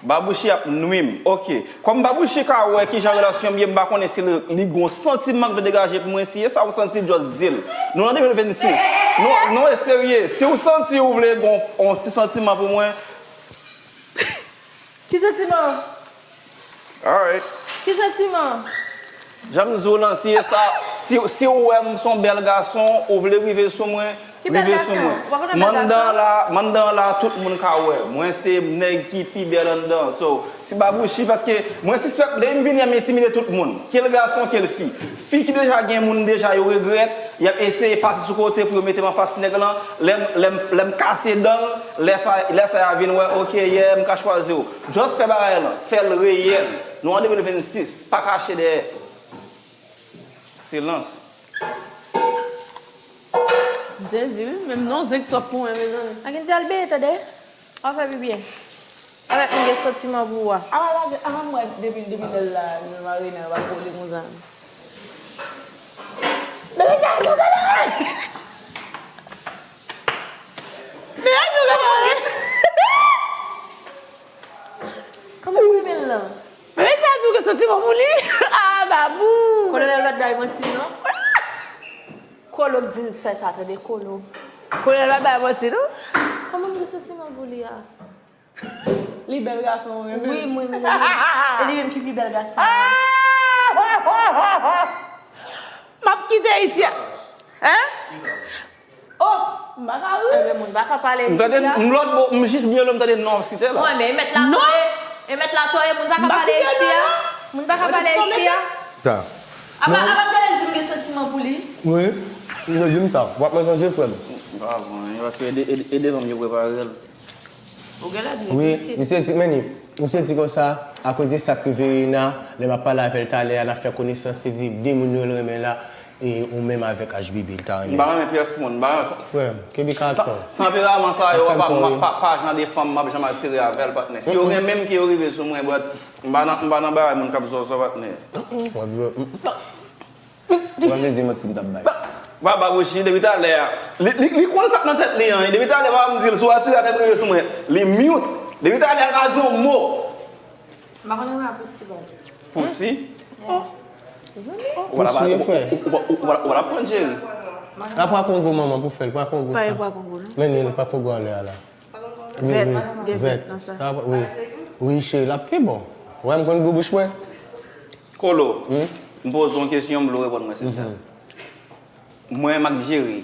Babouchi ap nwi m. Ok. Kòm Babouchi ka wè kijan relasyon m ye, m pa konnen si li, li gon santiman k vle degaje pou mwen. Si e sa ou santi, just di l. Nou nan de mil vennsis. Non, non, e serye. Si ou santi ou vle gon, on ti santiman pou mwen. Ki santiman? Alright. Ki santiman? Jan m di w lan, si e sa, si, si ou wè m se yon bèl gason, ou vle rive sou mwen, rive sou mwen. M anndan la, m anndan la, tout moun ka wè. Mwen se nèg ki pi bèl anndan. So, si Babouchi, paske mwen sispèk, depi m vini an, m entimide tout moun. Ke l gason, ke l fi. Fi ki deja gen moun deja, yo regrèt, y ap eseye pase sou kote pou yo mete m anfas nèg lan. Lè m, lè m, lè m kase dan l, lè sa, lè sa y a vin wè, ok, yeah, m ka chwazi w. Just fè bagay lan, fè l reyèl. Nou an de mil vennsis, pa kache dèyè silans. Jezi, wi, menm non zenk twòp pou mwen, mezanmi. Ann di al beye, tande? W ap fè pi byen. Avèk moun gen santiman pou ou a. Apa lage, apa m wè depi, depi lè l la, nou marye nan yo pa kole konsa. Bebe sa tou gade mwen. Bebe tou gade mwen. Kòman w renmen l lan? Bebe sa tou gen santiman pou li. Ah, babou. Kolonèl pa t bay manti non. Kolo k di l fè sa, tande Kolo. Kolonèl pa t bay manti non. Kòman m gen santiman pou li a? Li bèl gason ou renmen? Wi, mwen renmen li. E li menm ki pi bèl gason. M ap kite Ayiti a. Hein? Oh, m pa ka ri. Enben, moun pa ka pale isi a. M tande, m lòt bò, m jis byen lwen m tande non ap site la. Oh, enben, e mèt la toye. E mèt la toye, moun pa ka pale isi a. Moun pa ka pale isi a. Sa. Apa, apa m tande di m gen santiman pou li. Wi. M te di m sa. W ap manje je frè m. M pa pran anyen, paske e de, e de, e devan m yo prepare l. Ou genlè di wi, misye. Misye di, men li, misye di konsa, akoz de sa k rive Reina, lè m ap pale avè l talè a, n ap fè konesans, li di de moun yo l renmen la, e ou menm avèk H B B, l ta renmen. M pa renmen pyès moun, m pa renmen. Frè m, kenbe karaktè w. Tanperaman sa yo, pa, pa, pa jan de fanm m ap janm atire avè l, patnè. Si yo renmen m, ke yo rive sou mwen, but m pa nan, m pa nan bagay moun k ap zòzò, patnè. Ou pa vle di manti m t ap bay. Ba, Babouchi, depi talè a, li, li, li konn sa k nan tèt li an, wi. Depi talè, papa m di l, si w atire avè m, rive sou mwen. Li mute. Depi talè a, l pa di yon mo. M pa konn renmen a pou si baz. Pou si? Yeah. Oh. Pou si, frè. Ou pa, ou, ou, ou, ou, ou pa, ou pa pran Jerry. Apre kongo, manman, pou fè l, pa kongo sa. Pa, pa kongo, non. Men li, pa kongo anlè a la. Wi, vèt, wi. Vèt, sa, wi. Wi, cheri, l ap pi bon. Ou wè m konn gou bouch mwen? Kolo, m poze w yon kesyon, m vle w reponn mwen sensè. Mwen, m ak Jerry,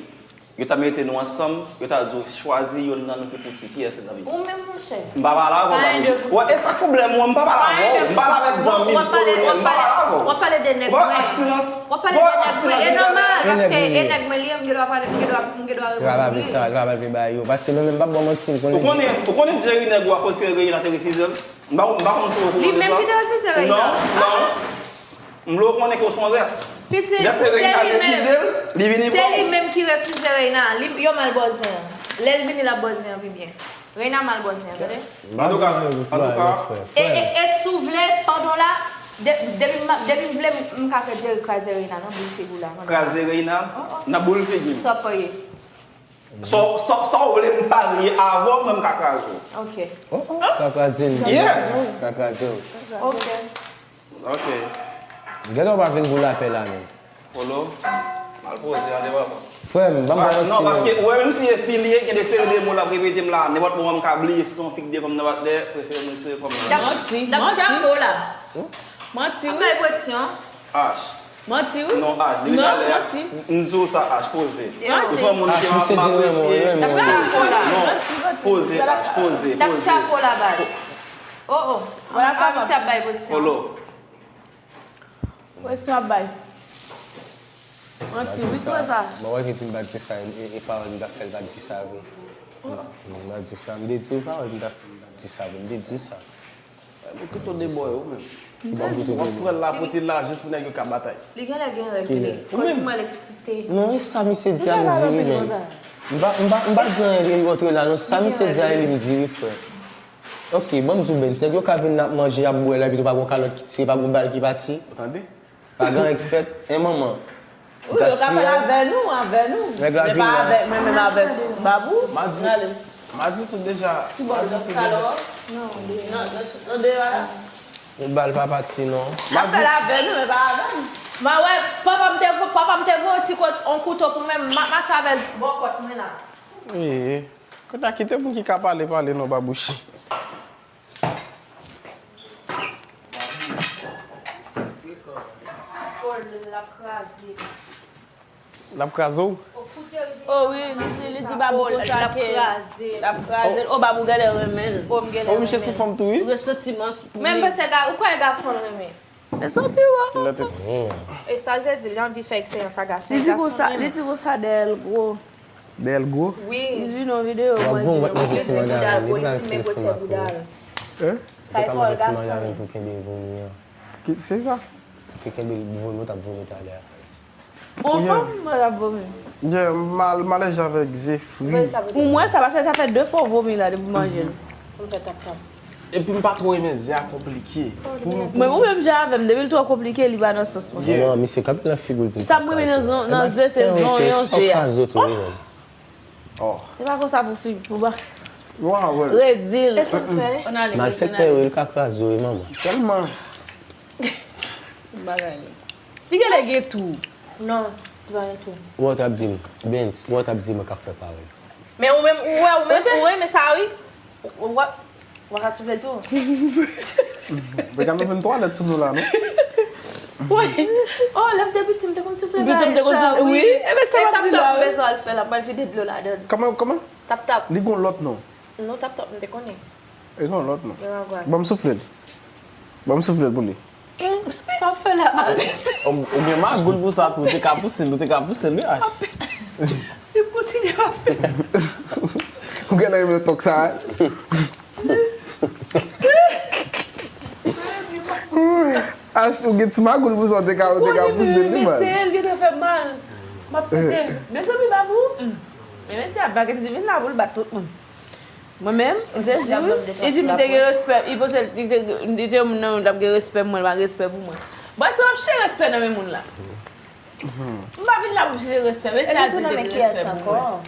Yo ta mete nou ansanm, yo ta di w chwazi yonn nan nou ki pou si kiyès, mezanmi. Ou menm, monchè. M pa pale avè w, Babouche. Wè, e sa k pwoblèm ou an, m pa pale avè w. M pale avèk zanmi m, kolonèl, m pa pale avè w. W ap pale de nèg mwen. W ap pale de nèg mwen. E nòmal, paske e nèg mwen li ye, m gen dwa pale, m gen dwa, m gen dwa reponn pou li. Li pa pale vle bay yo. Paske mwen menm m p ap ba w manti, m konnen. Ou konnen, ou konnen Jerry nèg ou a, kote Reina te refize l? M pa, m pa konn si w okouran de sa. Li menm ki te refize Reina? Non, non. M vle w konnen ke w se yon rès. Pitit, se li menm. Se li menm ki refize Reina. Li, yo mal bòzen an. Lè l vini, l ap bòzen an pi byen. Reina mal bòzen an, tande? Antouka, antouka. E, e, e si w vle, padon la, de, depi m, depi m vle, m ka fè Jerry kraze Reina nan boul figi w la. Kraze Reina? Nan boul figi m. Sa w parye? Sa w, sa w, sa w vle m parye avè w, mwen m ka kraze w. Ok. Oh, oh, ka kraze m. Yeah. Ka kraze w. Ok. Ok. Gade w pa vin pou lapè la menm. Polo, mal poze, tande papa. Frè m, ban m ba yon ti Non, paske ou wè, menm si e fi li ye, gen de seri de mo l ap repete m la, nenpòt moman m ka bliye si se yon fi k devan m nan patnè, prefere m retire kò m nan. Manti, manti. L ap tchapo la. Manti, Ap wi. bay presyon. H. Manti, wi. Non, H, depi Non, talè a, manti. m di w sa, H, poze. Sérieux? Ou se yon moun ki m ap apresye. L ap tchapo la. Non, Manti, manti. poze, H, poze, L ap poze. Tchapo la, baz. Oh, oh. Wala, kòman misye ap bay presyon? Polo. Presyon ap bay. Manti, wi, fè sa. Mwen wè ki di m pa di sa, e, e pawòl m t ap fè l pa di sa vre. M pa di sa, m te di w pawòl m t ap di sa vre, m te di w sa. Mwen kite w debòye ou menm. W ap pran l la pote l la jis pou nèg yo ka batay. Li genlè gen règ li. Kòm si mwen eksite. Non, e sa misye di a m di wi, men. M pa, m pa, m pa di anyen de lòt la, non. Sa misye di a e li m di wi, frè. Ok, ban m di w, Bens, nèg yo ka vin n ap manje, ap bwè la, epi tou pa gon kalòt ki tire, pa gon bal ki pati. Tande? Pa gen anyen k fèt, en manman. Wi, yo ka pale avè nou, avè nou. Nèg la Men vin pa la. Avèk mwen menm avèk Babou. Madi, N ale. Madi tout deja. Ki bò w sot sa lò? Nan, nan, nan deyò la. Yon bal pa pati, non. N ap fè l avè nou, men pa avè m. Mwen wè, papa m te, papa m te voye yon ti kout, yon kouto pou mwen, m ap mache avè l bò kòt mwen la. Ee, kòt la kite moun ki ka pale, pale non, Babouche. Oh, l ap kraze. L ap kraze w? Oh wi, li di, li di Babou konsa ke l ap kraze l. Oh, Babou genlè renmen l. Oh, m genlè renmen l. Oh, misye sou fanm tou, wi. Resantiman pou li. Men m panse ga, ou kwè gason l renmen? Men sa w pi wè. E sa l te di, li anvi fè eksperyans a gason. Li di konsa, li di konsa dèyè l gwo. Dèyè l gwo? Wi. Li di nan videyo, mwen di. Li di bouda l gwo, li di men gwosè bouda l. Sa e pawòl gason. Pou kenbe vomi an. Ki, se sa? Te kenbe vomi, w t ap vomi talè a. Bon, fanm, mwen t ap vomi. Yeah, mal, malèz avèk ze fri. Ou mwen sa, paske sa fè de fwa w vomi la depi w manje l. Pou l fè tap tap. Epi m pa twò renmen ze a konplike. Mwen ou menm jan avè m, depi l twò konplike, li pa nan sans mwen. Non, misye kanpe nan figi w di l. Sa m renmen nan zon, nan ze, se zonyon ze a. Kraze w tou, wi, menm. Oh. Se pa konsa pou fi, pou ba. Wa, wè. Redi l. E sa m fè? Malfektè yo, yo ka kraze w, wi, manman. Tèlman. Bagay li. Li genlè gen tou. Non, li pa gen tou. Ou wè w t ap di m, Bens, ou wè w t ap di m mwen k ap fè parèy. Men ou menm, ou wè, ou menm, ou renmen sa, wi. Ou wè, w a ka soufle l tou. Regarde nou vin twalèt sou nou la, non? Wi. Oh, lè m te piti, m te konn soufle bagay sa, wi. Wi, e ben sa m ap di la, wi. Bezwen al fè la, m al vide dlo ladan. Kòman, kòman? Tap tap. Li gon lòt non. Non, tap tap, m te konnen. E gon lòt non. Gen lagwad. Ban m soufle l. Ban m soufle l pou li. Sa w fè la, Ach? Ou, ou gen magoul pou sa tou, ou te ka pouse l, ou te ka pouse l, wi, Ach. Si w kontinye ap fè. Ou genlè renmen tòk sa, wi. Ach, ou gen ti magoul pou sa, ou te ka, ou te ka pouse l, wi, man. Se l ki te fè mal. M ap pete. Mezanmi, Babou. Men mesye ap bagay, m di, vin la pou l bat tout moun. Mwen menm, m sezi, wi. Li di m te gen respè, li panse li te, li te yon moun nan moun t ap gen respè pou mwen, li pa gen respè pou mwen. Bon, èske w ap chèche respè nan men moun la? M pa vin la pou m chèche respè, mesye a di l te gen respè pou mwen.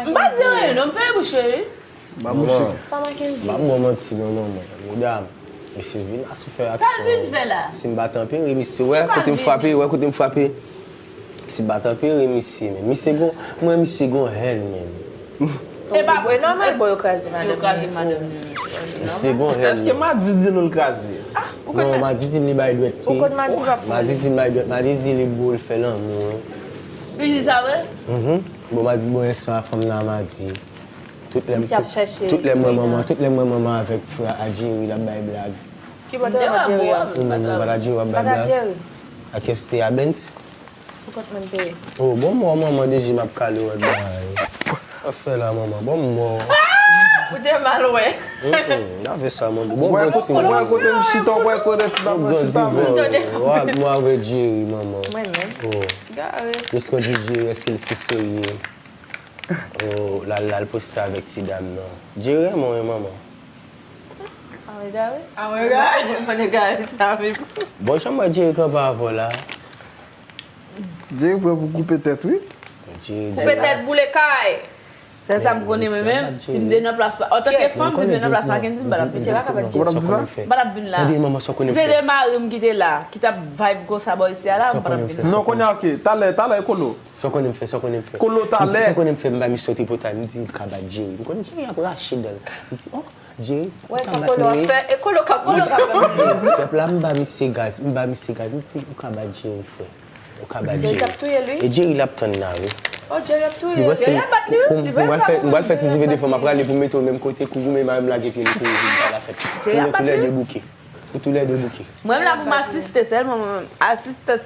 M pa di anyen non, m fèmen bouch mwen, wi. Manman, m ap ba w manti non, manman. Medam, misye vin la sou fè aksyon. Sa l vin fè la? Si m pa tanpere, misye, wè kote m frape, wè kote m frape. Si m pa tanpere, misye, men misye gon, mwen, misye gon hèn, men. E pa bwè nòmal, bon, yo kraze madanm. Yo kraze madanm. Misye gon hèn. Èske Madi di nou l kraze? Non, Madi di m li bay dwèt pye. Ou konn Madi p ap. Madi di m bay dwèt, Madi di li gwo, l fè lanmou. Li di sa vre? Mhm. Bon, m a di, bon, yèswa, fanm nan, m a di. Tout lè m, Misye ap chèche tout lè m wè Lina. Manman, tout lè m wè manman avèk frè a Jerry, l ap bay blag. Ki bò te wè Jerry a? Ou menm, ou pa ta Jerry w ap bay Pa ta blag? Jerry. A kès ou te a Benz? Pou kont mwen m te ye. Oh, bon, m wè manman deje m ap kale wè bagay. Sa fè la, manman? Bon, m wè. Ou te mal wè. Mm-mm, n a fè sa, manman. Bon, Wè bon, kote, Simon. Wè kote m chita, wè kote ti Bon, dam nan chita. bon, Mwen. Simon. Wè, m wè Jerry, manman. Mwen menm. Oh. Gare. Jis kon di Jerry, èske l si serye? Oh, l al, l al poste avèk ti dam nan. Jerry renmen w, wi, manman. Awe gare. Awe gare. Mwen gare sa menm. Bon, jan m wè Jerry kanpe avè w la. Jerry prè pou koupe tèt, wi. Jerry Koupe tèt boule kay. Sèl sa m konnen mwen menm, si m te nan plas pa, antanke fanm, si m te nan plas pa, Kendy, m pa t ap vin la. Sa w konnen m fè? M pa t ap vin la. Tande, manman, sa w konnen Si se fè? Te mari m ki te la, ki t ap vibe konsa bò isi a la, m pa t ap vin la. Non, kounye a, ok. Talè, talè, Kolo. Sa w konnen m fè, sa w konnen m fè. Kolo, talè. Sa w konnen m fè, m ba misye tripotay, m di l ka bat Jerry. M konnen Jerry ap rache dan l. M di, oh, Jerry, Wè sa Kolo ap fè. E Kolo ka Kolo ka fè. Pèp la, m ba misye gaz, m ba misye gaz, m di, ou ka bat Jerry, frè. Ou ka bat Jerry Jerry. T ap touye li. E Jerry l ap tann la, wi. Oh, Jerry ap touye. Li panse Jerry ap bat li, wi. kou m Li kou m pral fè, pa m pral fè ti dife de fò, m ap rale pou m mete w menm kote, kou goumen, m lage pye m tou, epi m pa la fèt. Jerry Nou ap bat toulède li. Bouke. Nou toulède bouke. Mwen m la pou m asiste sèlman, mwen menm. Asistans.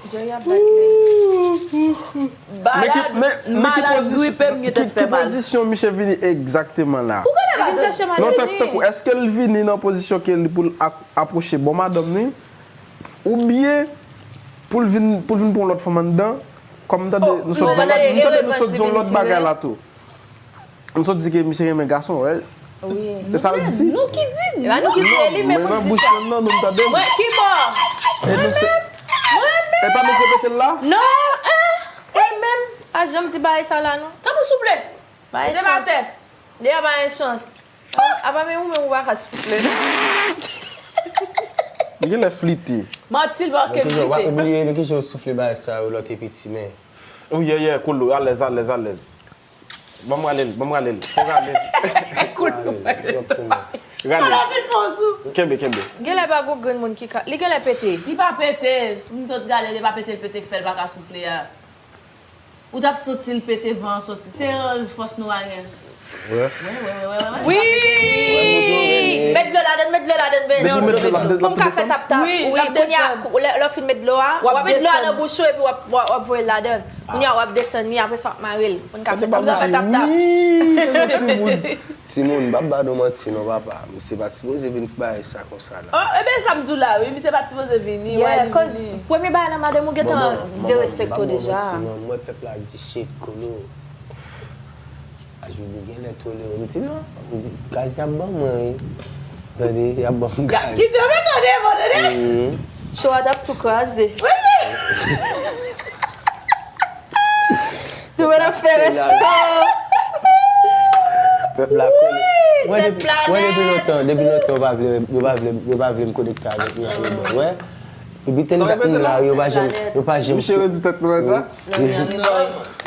Jerry ap bat li. Men ki, Malad, men, men ki malad gripe, m gen pozisyon, tèt fè mal. Ki pozisyon misye vini egzakteman la? Li vin chèche Non, tank, Madeline. Tankou, èske l vini nan pozisyon ke li pou l ap-, apwoche bon madanm ni? Oubyen pou l vin, pou l vin pran lòt fanm anndan? Kòm m tande, Oh, nou sot di, bon, m tande nou revanj sot li di yon vin lòt bagay tire. La tou. Nou sot di ke misye renmen gason, right? Wi. E sa l di? Nou ki di. E pa nou ki di, e li menm Mwen pou nan di bouch sa. Mwen nan, nou m tande. Mwen ki bò? E nou se, e pa nou k repete l la? Non, eh, e menm. A janm di bagay sa la non. Tanpri souple. Bay Mete chans. Atè. Li a bay chans. Apa men ou menm ou pa ka souple. Li genlè flite. Manti l pa Men ki jan, w ap okenn bliye, men ki jan w soufle bagay sa yo lè w te piti, men. Wi, yeah, yeah, Kolo, alèz, alèz, alèz. Ban m rale l, ban m rale l. Fò w rale l. Kolo. Rale l. Ala vin fò sou. Kenbe, kenbe. Genlè pa gon grenn moun ki ka. Li genlè pete. Li pa pete. Si m sot gade, li pa pete, l pete k fè l pa ka soufle a. Ou t ap santi l pete, van an soti. Se yon fòs nou a gen. Wi! Met dlo ladann, met dlo ladann, Ben. Depi met dlo ladann, Pou m ka fè tap tap. Wi, Wi, l ap kounye a, desann. lè lè w fin met dlo a, W ap w ap met dlo a desann. Nan bouch ou epi w ap, w ap, w ap voye l ladann. Kounye a, w ap desann li, apre sa w ap mare l. Pou n ka fè Pou n ka tap fè tap. tap tap. Wi, timoun. Timoun, m p ap ba nou manti non, papa. Misye pa t sipoze vin bay sa konsa la. Oh, e ben sa m di w la, wi. Misye pa t sipoze vini. Why Yeah, li cause vini? Premye bagay la, madanm ou gentan derespekte w deja. Mwen pèp la di shit, Kolo. Ajoubi genlè tolere. M di non. M di, gaz y ap ban mwen, wi. Tande, y ap ban m gaz. Kite w tande, bon, tande. Mhm. Show a t ap tou kraze. Nou wè n ap fè resto. Pèp la konnen. Wè, Pèp depi, la wè, depi nèt. Lontan, depi lontan, yo pa vle, yo pa vle, yo pa vle m konekte avèk nou anyen, bon, wè. Epi tèt moun la, yo pa janm, yo pa janm. Misye redi tèt nou la.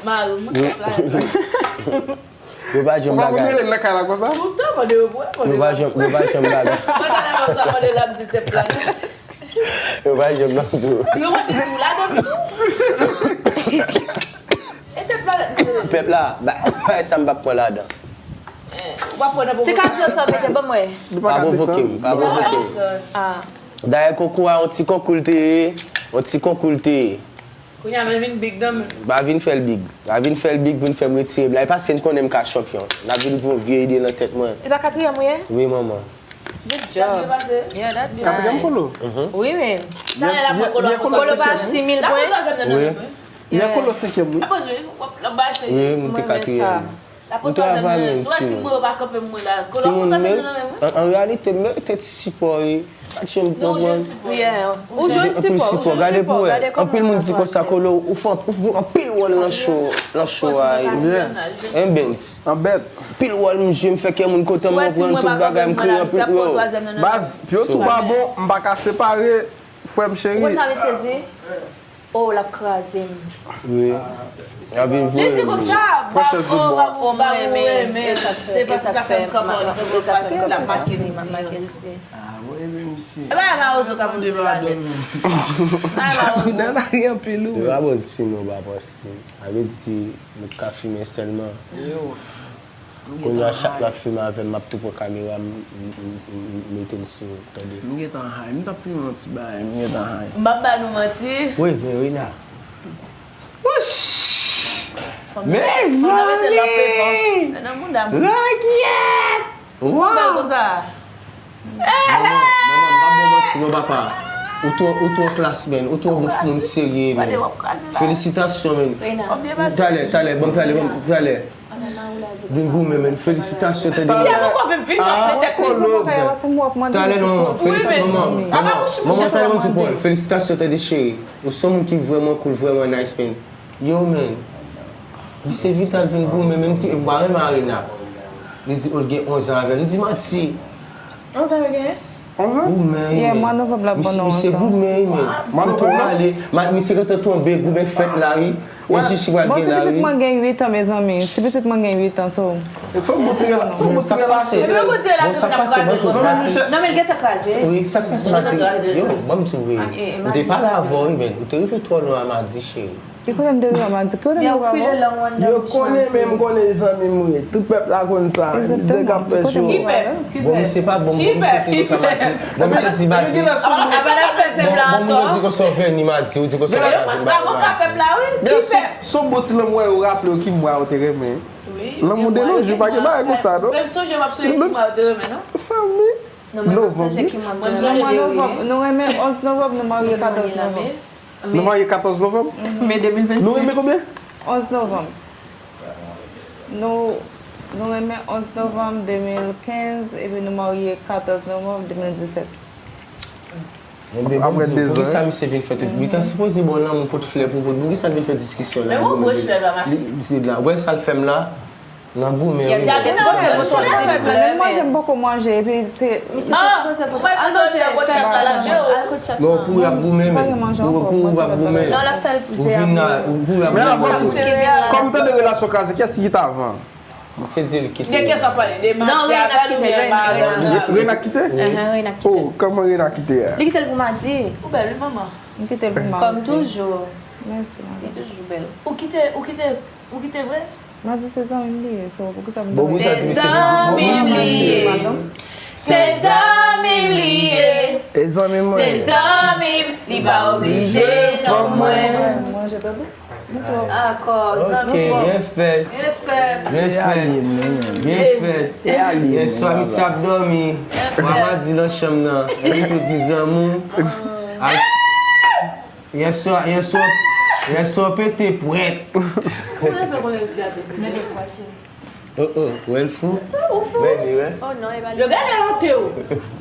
Mari, mwen pèp la nèt. Yo pa janm Ou pa konn bagay. rele l nan kay la konsa? Toutan mande yo pou Yo pa janm, yo pa janm bagay. Mwen ta nan sa mande l ap di tèt la nèt. Yo pa janm nan di. Yo mande tou ladann tou. E tèt la nèt. Pèp la, ba, bay sa m p ap pran ladan. Ou pa pran nan Ti kabzan sa mete ban mwen. Pa pwovoke m, pa pwovoke m. Ah. Dayè konkou a, yon ti konkou l te ye, yon ti konkou l te ye. Kounye a men vin big nan men. Pa vin fè l big. Pa vin fè l big pou n fè m retire m la. E paske n konnen m ka chanpyon. N ap vin voye vye ide nan tèt mwen. E pa katriyèm ou ye? Wi, manman. Good Sa byen job. pase. Yeah, that's Katriyèm nice. Kolo. Wi, men. Talè la mwen Kolo ap Kolo Kolo ba sis mil la pwen. Kolo twazèm nan Wi. men. Lè Kolo senkyèm, wi. Apre nou, w ap la bay se. Wi, m te Mwen men katriyèm. sa. La M travay twazèm menm nan. Sou la ti ti mwen. mwen yo pa kanpe m mwen la. Kolo Simon, ap men, twazèm nan men mwen. an, an reyalite, m merite ti sipò, wi. Patje m Non, pran. jèn sipò. Yeah. Ou jwenn Anpil sipò, ou sipò. jwenn Gade sipò. pou wè. Gade kòman Anpil moun w di konsa, avanse. Kolo, ou fè, ou fè anpil wòl nan show, nan show a. Yeah. En Benz. An bèt. Anpil wòl m jwe, m fè kè moun kontan, mwen pran tout bagay, m kreye anpil. Yo. Baz, Pyo tou pa bon, m pa ka separe frè m Ou cheri. konn sa misye di? Oh, l ap kraze m. Wi. Y ap vin voye m. Li di konsa, bab, oh, bab, oh, bab, ou renmen. Se pa sa k fè m kòmanse, se pa sa k fè m kòmanse, l ap make m di. Ah, ou renmen misye. E pa mawozo k ap antre ladann. Nan la gen anpil ou. Yo pa bon si nou pa panse. Sa vle di nou ka fimen sèlman. Kounye a chak lè w ap filme avè m, m ap tou pran kamera m, m, m, m, m mete l sou, tande. M gentan high, m t ap filme yon ti bagay, m gentan high. M p ap ba nou manti. Wi, men Rina. Wouch! Mezanmi! Lòkyèt! Waw! Manman, manman, m p ap ba w manti non papa. Ou twò, ou twò klas, man. Ou twò moun serye, man. Felisitasyon, man. Talè, talè, ban m talè, ban m talè. Vin goumen, man. Felisitasyon, tande. Talè non, manman. Felisitasyon, manman. Manman, talè, ban m di w, felisitasyon, tande, cheri. Ou se yon moun ki vrèman cool, vrèman nice, man. Yo, man. Misye Vital vin goumen, menm ti, m pa renmen Arena. Li di, oh, l gen onz an avè l. M di, manti. Onz an yo genyen? Onz an? Goumen, wi, man. Misye goumen, wi, man. Kote w ale, misye gentan tonbe, goumen fèt la, wi. E Chichi pral gen la, wi. Bon, ti pitit mwen gen uit an, mezanmi. Ti pitit mwen gen uit an, so. E sa w bon ti relasyon. Sa k pase? Bon, sa k pase, ban m di w. Non, men l gentan kraze. Wi, sa k pase, Mati? Yo, ban m di w, wi. Ou te pale avè w, wi, men. Ou te rive twò lwen a Mati, cheri. Ki kote m te rive a Mati? Ki kote m te rive a Mati? Yo konnen, men m konnen zanmi m wi. Tout pèp la konn sa. M te ka fè sou. Bon, misye pa bon, bon, misye te konsa Mati. Bon, misye di Mati. Bon, moun yo di konsa w vini Mati, ou di konsa w pa ka vin Mati. Avoka pèp la, wi. Ki pèp? Son bon ti lanmou yo raple w ki mwa ou te renmen. Lanmou de nos jours, pa gen bagay konsa, non. Menm sonje m ap sonje ki mwa ou te renmen, non? Sa, men. Novanm, wi. Mwa novanm. Nou renmen onz novanm, nou marye katòz novanm. Nou marye katòz novanm? Me de mil vennsis. Nou renmen konbyen? Onz novanm. Nou, nou renmen onz novanm de mil kenz, epi nou marye katòz novanm de mil disèt. Apre dezan. Poukisa misye vin fè tout? Li ta sipoze ba w lanmou, pot flè pou, pou, poukisa l vin fè diskisyon la? Li, li la. Ou wè sa l fè m la? Nan goumen, wi. Misye te sipoze pote yon ti flè, men. Manje m poko manje, epi se. Misye te sipoze pote. Al manje, al kot chèf la. Non, pou y ap goumen, men. Pou, pou y ap goumen. Non, l ap fè l plizyè moun. Pou y ap goumen. Kòm tande relasyon kraze, kiyès ki kite avan? Se di l kite. De kiyès w ap pale? De Mati avè l oubyen Rena? Rena kite? Rena kite. Oh, kòman Rena kite a? Li kite l pou Mati. Ou bèl, wi, manman. M kite l pou Mati. Kòm toujou. Mèsi, manman. Li toujou bèl. Ou kite, ou kite, ou kite vre? Mati se zanmi m li ye, so poukisa m ta... Se zanmi m li ye. Se zanmi m li ye. E zanmi mwen. Se zanmi m, li pa oblije nonm mwen. Manje tande? Akò, zanmi. Ok, byen fèt. Byen fèt. Byen fèt. Byen fèt. Yèswa misye ap dòmi. Mama di nan chanm nan. Li tou di zanmi w. Yèswa, yèswa, yèswa pete pwèt. Kòman w fè konnen li ap pete? Nan de fwa, cheri. Oh, oh, wè l fou? Ou fou? Bèni, wè. Oh non, e pa li. Yo genlè honte w.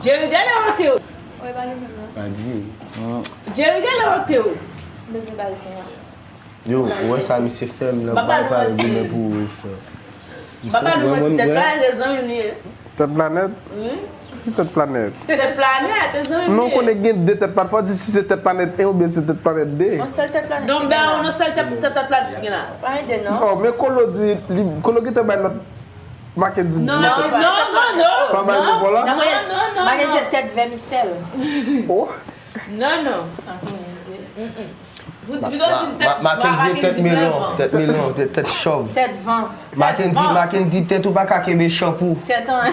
Jerry genlè honte w. Wè, e pa li menm, non. Pa di. Jerry genlè honte w. Bezwen bal zen an. Yo, ou wè sa misye fè m nan, pa pale goumen pou ou, frè. Papa nou mwen ti tèt planèt, se zanmi m li ye. Tèt planèt? Wi. Ki tèt planèt? Tèt planèt, se zanmi m li ye. Non, konnen gen de tèt planèt. Fò di si se tèt planèt en oubyen se tèt planèt de. Yon sèl tèt planèt. Non, ben, yon sèl tèt, tèt, tèt planèt ki gen la. Pa gen de, non. Oh, men Kolo di, li, Kolo gentan bay lòt. Make di. Non, non, non, non. Pa bay pou la? Non, non, non. Make di tèt vèmisèl. Oh. Non, non. Makendy tèt melon, tèt melon, tèt chòv. Tèt van. Makendy, Makendy tèt ou pa ka kenbe chanpou. Tèt an.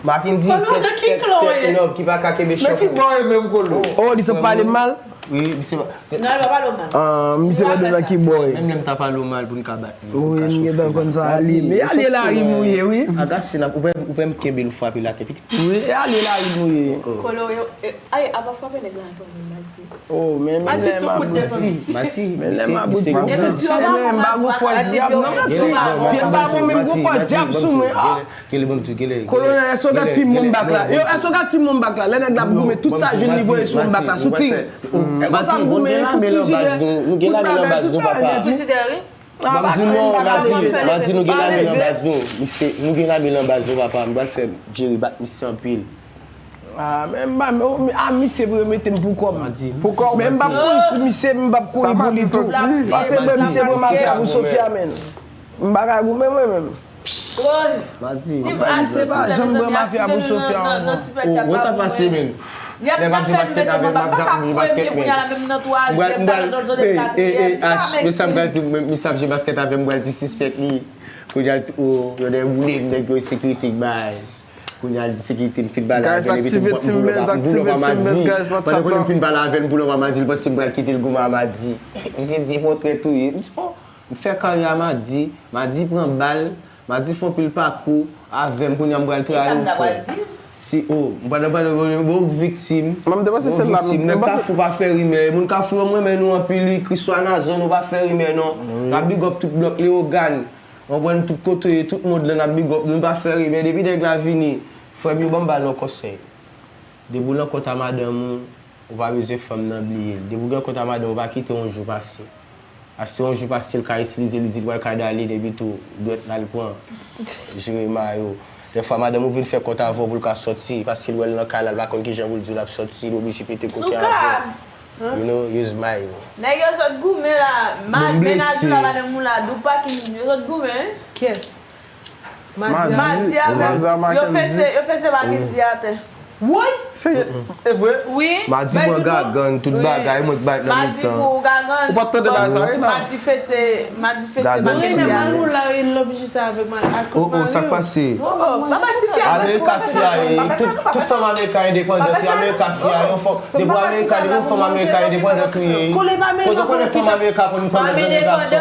Makendy tèt, tèt nòb ki pa ka kenbe chanpou. Men ki bò e menm Kolo? Oh, li sot pale mal? Wi, misye pa. Non, li pa pale w mal. Ah, misye pa de nan ki bò e. Menm lè m ta pale w mal pou n ka bat. Wi, m gentan konn sa. Alye, men alye lari m ou ye, wi. Agasin, ou pè, ou pè m kenbe l ou frape l atè piti. Wi, e alye lari m ou ye. Kolo, yo, e, ay, apa frape nèg la atò menm, Mati. Oh, men, men, Mati, tout kout de plis. Mati, men, misye, misye, misye, men, m pa gon fòs dyab, non, Mati. Pye m pa bon, men m gon fòs dyab sou mwen. Oh! Kolonèl, èske w gad fim Monbak la? Yo, èske w gad fim Monbak la? Lè nèg la ap goumen, tout sa jwenn li voye sou Monbak la, sou ti. E konsa m goumen, kout frijidè, kout bagay, tout bagay. Ban m di w non, Mati, Mati, nou gen lame nan baz nou. Misye, nou gen lame nan baz nou, papa. M pral fè Jerry bat misye anpil. Ah, men m pa, men, ah, misye pou yo mete m pou kò m. Pou kò w. Men m p ap kouri sou misye, m p ap kouri pou li tou. Pase ban misye ban mafya pou Sofia, men. M pa ka goumen mwen menm. Madi, se pa janm ban mafya pou Sofia ankò. Ou wè sa pase, men. Lè m ap jwe basket avè l, m ap zak m jwe basket, men. M pral, m pral, ey, ey, ey, H, men sa m pral di, men, men sa ap jwe basket avè m, m pral disrespect li. Kounye a l di, oh, yo dè woule m, nèg yo sekirite k bay. Kounye a l di sekirite m fin pale avè l, epi tou m boulòp a Madi. Pandan kounye a m fin pale avè l, m boulòp a Madi, l panse m pral kite l goumen a Madi. Misye di, montre tou ye. M di, oh, m fè karyè a Madi. Madi pran bal. Madi fè anpil pakou avè m. Kounye a m pral trayi w, frè. Si, oh, m pandan, pandan, bon, bon, viktim. Bon, viktim. Nèg Kafou pa fè rimè. Moun Kafou yo, m renmen nou anpil, wi. Kriswa Nazon, nou pa fè rimè, non. N ap big up tout blòk Leyogàn. Ou konprann, tout kote w ye, tout mond lan ap big up nou, nou pa fè rimè. Depi nèg la vini, frè m, yo ban m ba nou yon konsèy. Depi w nan kont a madanm ou, ou pa bezwen fanm nan bliye l. Depi w gen kont a madanm ou, pa kite yon jou pase. Paske yon jou pase, l ka itilize, li di l pral Kadaline, epi tou, dwèt la l pran, jere mayo. Dèfwa, madanm ou vin fè kont avè w pou l ka sòti, paske l wè l nan kay la, l pa konn kijan pou l di w l ap sòti, l oblije pete koken avè w. You know, use mayo. Nèg yo sot goumen la. Mennaj ou la, madanm ou la, Dupac, yo sot goumen, wi. Kiyès? Madi a. Madi a menm. Yo fese, yo fese Mackendy atè. Woy! Se, e vre? Wi. Madi pran gagann, tout bagay, mwen k bay nan mitan. Madi pou gagann. Ou pa t tande bagay sa, Reina? Madi fese, Madi fese Mackendy atè. Reina, mal ou la, e love jis avèk mal. Oh, oh, sa k pase? Oh, oh, pa pati fè. Amerika fi a ye, tout, tout fanm Amerika endepandant, Amerika fi a, yon fanm, depi Amerika, depi yon fanm Amerika endepandant li ye. Kote w konnen fanm Amerika konn pran lòt nan men gason?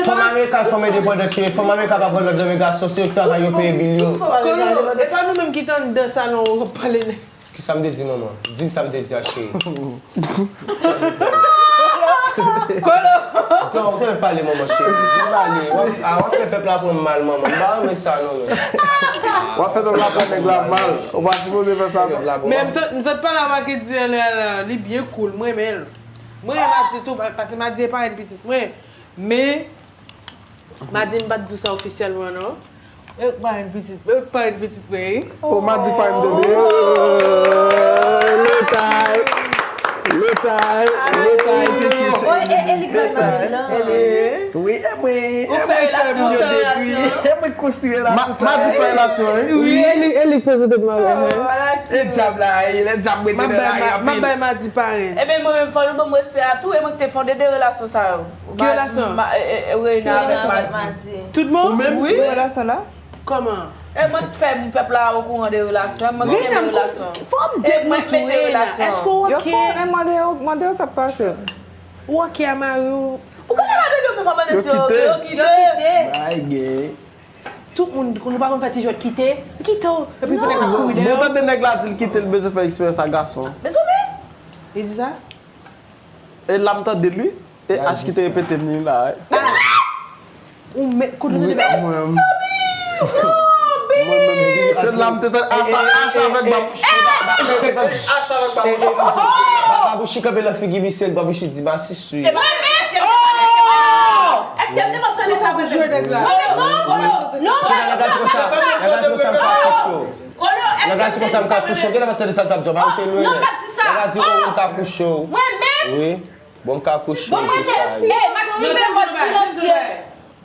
Fanm Amerika, fanm endepandant yo ye, fanm Amerika pa pran lòt nan men gason, se yo k travay, yo peye bil yo. Kolo, e pa nou menm ki t anndan salon w ap pale nèg. Kisa m te di, manman? Di m sa m te di a, cheri. Kolo! Tan, ou te mèt pale, manman, cheri. Di pale. W ap, a, w ap fè pèp la pran m mal, manman. M pa renmen sa, non, men. W ap fè pèp la pran nèg la mal. Ou pa sipoze fè sa, non. Men m sot, m sot pale a Mackendy anlè a la, li byen cool, m renmen l. M renmen Madi tou, pa, paske Madi e parenn pitit mwen. Men, Madi m pa t di w sa ofisyèlman non. E ou k parenn pitit, e ou k parenn pitit mwen wi. Oh, Madi parenn tande. Letay. Letay. Letay, thank you, cheri. Wi, e mwen, e mwen k fè moun yo detwi. E mwen k konstwi relasyon sa. Madi fè relasyon wi. Wi, e li, e li k prezante m avè mwen. E djab la, e lè djab mete nan lari anpil. M ap bay Madi parenn. Ebyen mwen menm fò nou ban m respè a tou, e mwen ki te fonde de relasyon sa yo. Ki relasyon? Reina avèk Madi. Tout bon? Ou menm? Wi. Ki relasyon la? Kòman? E mwen k fè pèp la okouran de relasyon, e mwen ki kenbe relasyon. Fò w update mwen tou, Reina. Èske w oke? Yo fò mande yo, mande yo sa k pase. Ou oke a mari w? Ou pa ka mande yo menm, pa mande si yo oke, yo kite. Yo kite. Ay, gay. Tout moun, nou pa konn fè ti jwèt kite, kite w, epi pou nèg ap kouri dèyè w. Bon, tande nèg la di l kite l bezwen fè eksperyans ak gason. Mezanmi! Li di sa? E la m tande l wi. E H ki te repete m li la wi. Ou men, kote w tande H? Mezanmi! Non, Big! Se la m te tande H, H avèk Bab. Babouchi kanpe nan figi misye, Babouchi di m a siswi. Èske m te mansyone sa mwen menm? Mwen menm non, Kolo, non, m pa t di sa. Nèg la di konsa, nèg la di konsa m ka kouche w. Kolo, èske m te di sa mwen menm? Nèg la di konsa m ka kouche w. Genlè pa t tande sa l t ap di w, pa oke lwen. Nèg la di, oh, m ka kouche w. Mwen menm? Wi. Bon, m ka kouche w, ti sa yo. Bon, mwen te si, e, m ap di men mòd silansye.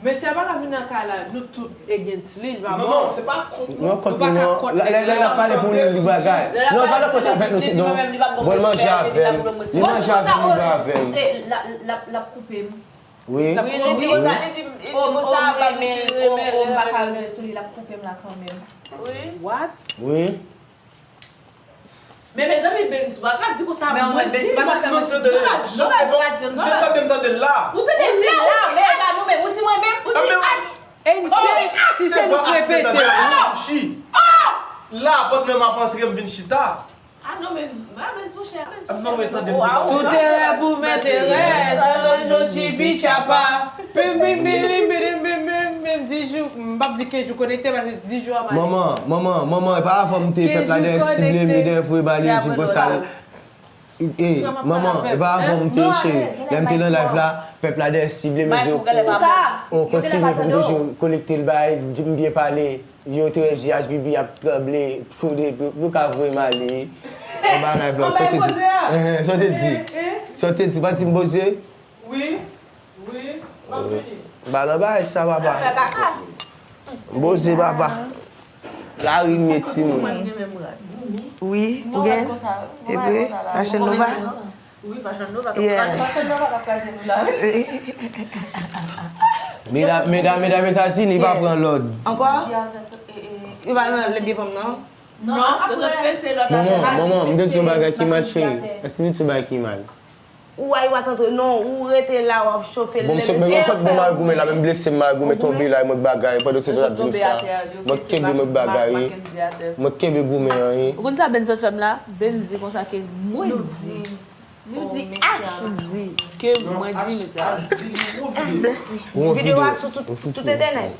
Mesye a pa ka vin nan kay la, nou tout against li, li pa bon. Non, non, se pa kont nou. Non, kont nou non. Lè, lè, lè l ap pale pou li, li bagay. Non, li pa nan kont avèk nou tout, non. Bon, l manje avè m. Li manje avè m, li bwè avè m. E, l ap, l ap, l ap koupe m. Wi. Wi, li di konsa, li di, li di konsa, m renmen l, m pa ka rive sou li, l ap koupe m la kanmenm. Wi. What? Wi. Men mezanmi, Benz, ou pa ka di konsa. Men mwen, Benz, pa ka fè manti sou nou. Non, non, non, se tande m tande l la. Ou tande l di la, men e pa nou menm, ou di mwen menm, ou di H. E si, si se nou k repete. La, pòt mwen m ap antre, m vin chita. Ah non, men, ah, Benz, monchè, Benz, monchè. Tout erè pou mèt erè, Jojo, J B, Tchapa. Pim, pim, pim, pim, pim, pim, pim, pim, pim, dis jou, m p ap di kenz jou konekte, paske dis jou an male. Manman, manman, manman, e pa avan m te pèp la dèyè sible m, e dèyè voye bal, yo di m konsa. E, manman, e pa avan m te cheri. Lè m te nan live la, pèp la dèyè sible m, yo di, oh, kontinye pou m toujou konekte l, bay, m byen pale. Yo te wè J H B B ap tranble pou de, pou, pou ka voye m ale. Anba live la, sa w te di? Enhen, sa w te di? Sa w te di? Ou pa di m poze? Wi, wi, m ap vini. M pa nan bagay sa, papa. M poze, papa. Lari m ye, timoun. Wi, ou gen? E vre? Fashion Nova? Wi, Fashion Nova t ap kraze, Fashion Nova t ap kraze nou la, wi. Medam, medam, medam Etazini pa pran lòd. Ankò? Yo pa nan lòd devan m, non? Non, apre. Manman, manman, m te di yon bagay ki mal, cheri. Èske m te di yon bagay ki mal? Ou a, ou pa t antre, non, ou rete la, w ap chofe l. Bon, m sot, men m sot, bon, m al goumen la, men m blese, m al goumen, tonbe la, mwen k bagay, pandan se tout ap di m sa. Mwen k kenbe, mwen k bagay, wi. Mwen k kenbe goumen an, wi. Ou konn sa Benz sot fè m la? Benz di konsa ke mwen di. Nou di H D. Ke mwen di mesye. Bless me. Videyo a sou tout, tout entènèt.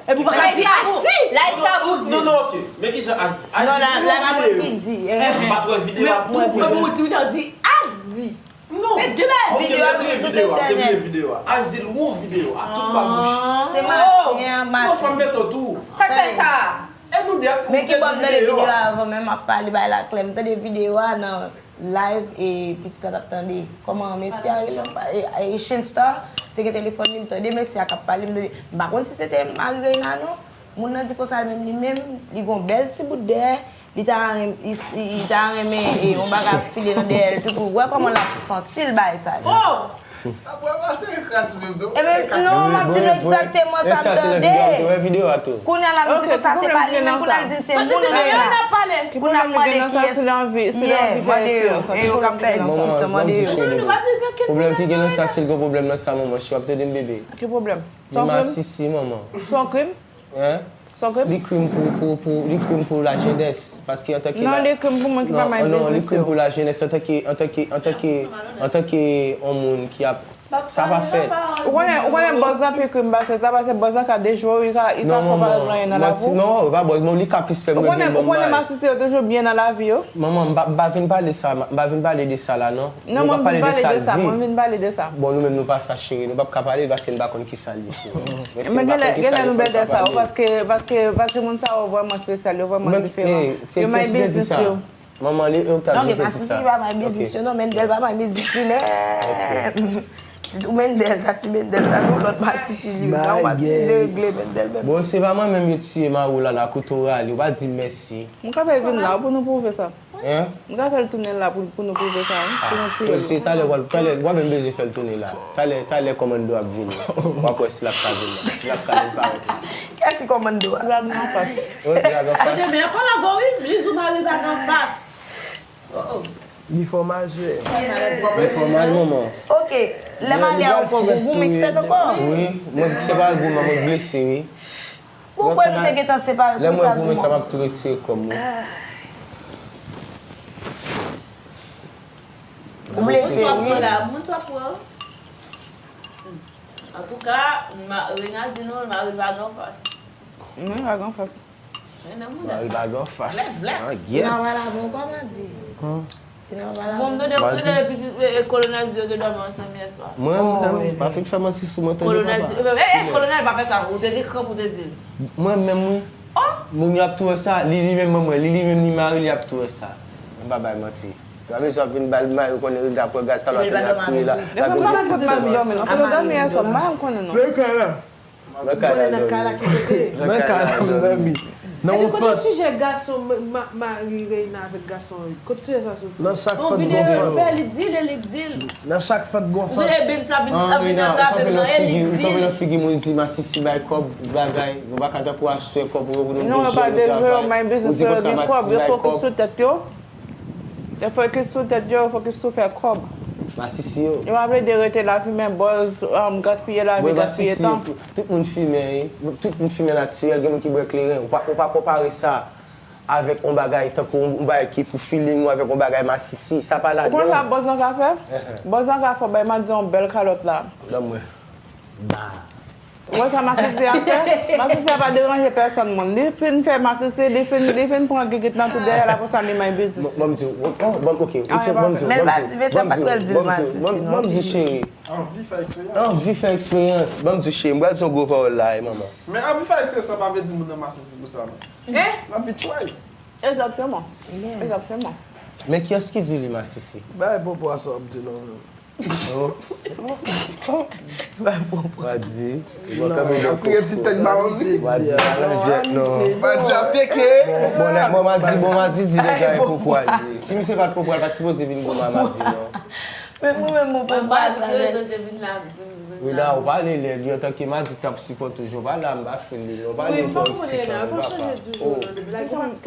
Epi w pa ka di H D. Lifestyle ou di. Non, non, ok. Men kijan H D? Non, la, la, la, mwen ki di. M pa t wè videyo a tou. Men ou di, ou di H D. Non. Se de bagay. Videyo a sou tout entènèt. Videyo a. H D l won videyo a. Tout pa bouch. Se maten an, maten. Non, fò m mete w tou. Sa k fè sa? E nou de ap. Men ki bò m tande videyo a avan, men m ap pale bay la klè. M tande videyo a nan live e pitit la t ap tande. Kòman mesye a rele? E, e, Shane Star te gen telefòn li, m tande mesye a k ap pale, m tande, m pa konn si se te mari Reina non. Moun nan di konsa menm li menm, li gon bèl ti bout dèyè, li ta renm-, li, li, li ta renmen e, yon bagay ap file nan dèyè l tou pou wè kòman l ap santi l bay sa yo. Oh! Sa bwè pase kras menm tou. E men, non, m ap di nou egzakteman sa m tande. Kounye a la, m di konsa se pa li menm, kounye a l di m se moun Reina. Pou n ap mande kiyès. Yeah, mande yo. E yo k ap fè diskisyon, mande yo. Pwoblèm ki gen nan sa, si l gen pwoblèm nan sa, manman, si w ap tande m, bebe. Ki pwoblèm? Li masisi, manman. Se yon krim? Hein? Li krim pou, pou, pou, li krim pou lajenès. Paske antanke... Non, li krim pou moun ki pa may biznis yo. Non, li krim pou lajenès antanke, antanke, antanke, antanke yon moun ki ap... Sa pa fèt. Ou konnen, ou konnen bòz lan pi krim pase sa, paske bòz lan ka dejwe w, li ka, li ka fè w pa regle anyen nan lavi w. Non, manman, non, li ka plis fè m regle manman. Ou konnen, ou konnen masisi yo toujou byen nan lavi yo. Manman, m pa, m pa vin pale sa, m pa vin pale de sa la, non. Non, mwen vin pale de sa, mwen vin pale de sa. Bon, nou menm nou pa sa, cheri. Nou p ap ka pale l paske n pa konn kisa l ye, cheri. Men genlè, genlè nou bèl de sa, paske, paske, paske moun sa yo vrèman espesyal, yo vrèman diferan. Yo may biznis yo. Manman li, yo ta di sa. Non, gen pa sisi, pa may biznis yo, non, Mendel pa may biznis li menm. Si tou Mendel, ta ti Mendel, sa se yon lòt masisi li, yon masisi deregle Mendel menm. Bon, se pa mwen menm yo tiye Maroula la, kouto rale, ou pa di mèsi. M ka fè vin la, pou nou pwouve sa. Hein? M ka fè l tounen la pou, pou nou pwouve sa, wi. Pou nou tire l. Se talè, w a, talè, w a menm bezwen fè l tounen la. Talè, talè kòmando ap vini. W ap wè si l ap ka vin la. Si l ap ka vin pa rete. Kiyès ki kòmando a? L ap nan fas. Wi, l ap nan fas. Tande byen, pa lago, wi. Lizou mari pa nan fas. Oh, oh. Li fò mal, jwe. Li fò mal, manman. Ok, lè m ale a, ou pran gwo goumen ki fèt ankò? Wi, mwen, se pa goumen, mwen blese, wi. Bon, kwè nou te gentan separe pou sa, goumen. Lè mwen goumen sa, m ap tou retire kò m, wi. Ou blese, wi. Moun sa pran la, moun sa pran. Antouka, Reina di nou, mari l pa gen anfas. Mwen pa gen anfas. Mari pa gen fas. An, gyèt. Kina pa la bon, kòman di? Kina pa la bon. Bon, m tande, m tande pitit, e, e, Kolonèl di yo te dòmi ansanm yè swa. Mwen, mwen, pa fin fè manti sou mwen, tande papa. Kolonèl di, e, e, Kolonèl pa fè sa, ou te gen kran pou te di l. Mwen menm, wi. Moun yo ap tou wè sa, li, li menm, mwen, li, li menm, ni mari li ap tou wè sa. Mwen pa bay manti. Amezon ap vin ba l may, ou konnen, rega pran gaz, talè ap vin ap kriye la. Depi m pa nan kot mari m dòmi non, kote w dòmi yè swa, m pa janm konnen non. Nan kay la. Nan kay la, nan kay la ki kote? Nan kay la, m dòmi. Nan yon fant. Kote sijè gason, ma-, mari Reina avèk gason yo? Kote sijè sa soti? Nan chak fant gon fant. Yon videyo yo fè, li di l, li di l. Nan chak fant gon fant. Ou tande Benz ap vin, ap vin nan travay, li di l. Ou kanpe nan figi moun, di masisi bay kòb, bagay. Nou pa ka tankou aswè kòb pou nou bouge, nou travay. Ou di konsa masisi bay kòb. Yo fokis sou tèt yo, yo fokis sou fè kòb. Masisi yo. Yo pa vle de rete la fimen, bòz, um, gaspiye lavi, gaspiye tan. Tout moun fimen, wi. Tout moun fimen natirèl, gen moun ki bwè kleren. Ou pa, ou pa konpare sa avèk yon bagay tankou yon bagay ki pou feeling ou avèk yon bagay masisi. Sa pa ladan. Ou konn sa bòz lan ka fè? Bòz lan ka fè w bay Madison yon bèl kalòt la. Ban mwen. Ba. Ou wè sa masisi a fè? Masisi a pa deranje pèsòn moun. Li fin fè masisi, li fin, li fin pran gigit nan tout dèyè l, apre sa li may biznis. Bon, bon, m di w, bon, bon, ok, ok, bon, m di w, men l pa di, men sa pa t pral di l masisi, non, bon, m di w, cheri. Anvi fè eksperyans. Anvi fè eksperyans. Bon, m di w, cheri, m pral di yon gwo pawòl la, e manman. Men anvi fè eksperyans, sa pa vle di moun nan masisi pou sa, non. Hein? L ap vin try. Egzakteman. Egzakteman. Men kiyès ki di li masisi? Bay popo a sa w ap di non, non. Oh. Bay popo. Wa di, ou pa ka vin ap tire ti tèt ba w li. Wa di, pa nan jèt non. Wa di ap teke. Bon, bon, bon, ma di, bon, ma di, di nèg la e popo a li. Si misye pa t popo a, li pa t sipoze vin gwo mamadi non. Men mwen menm, mwen pa pale. Rena, ou pale lèd, wi, antanke madi k t ap sipòte w, jan w pale a, m pa fè l li non, ou pale twòp sikan, ou pa pa. Oh,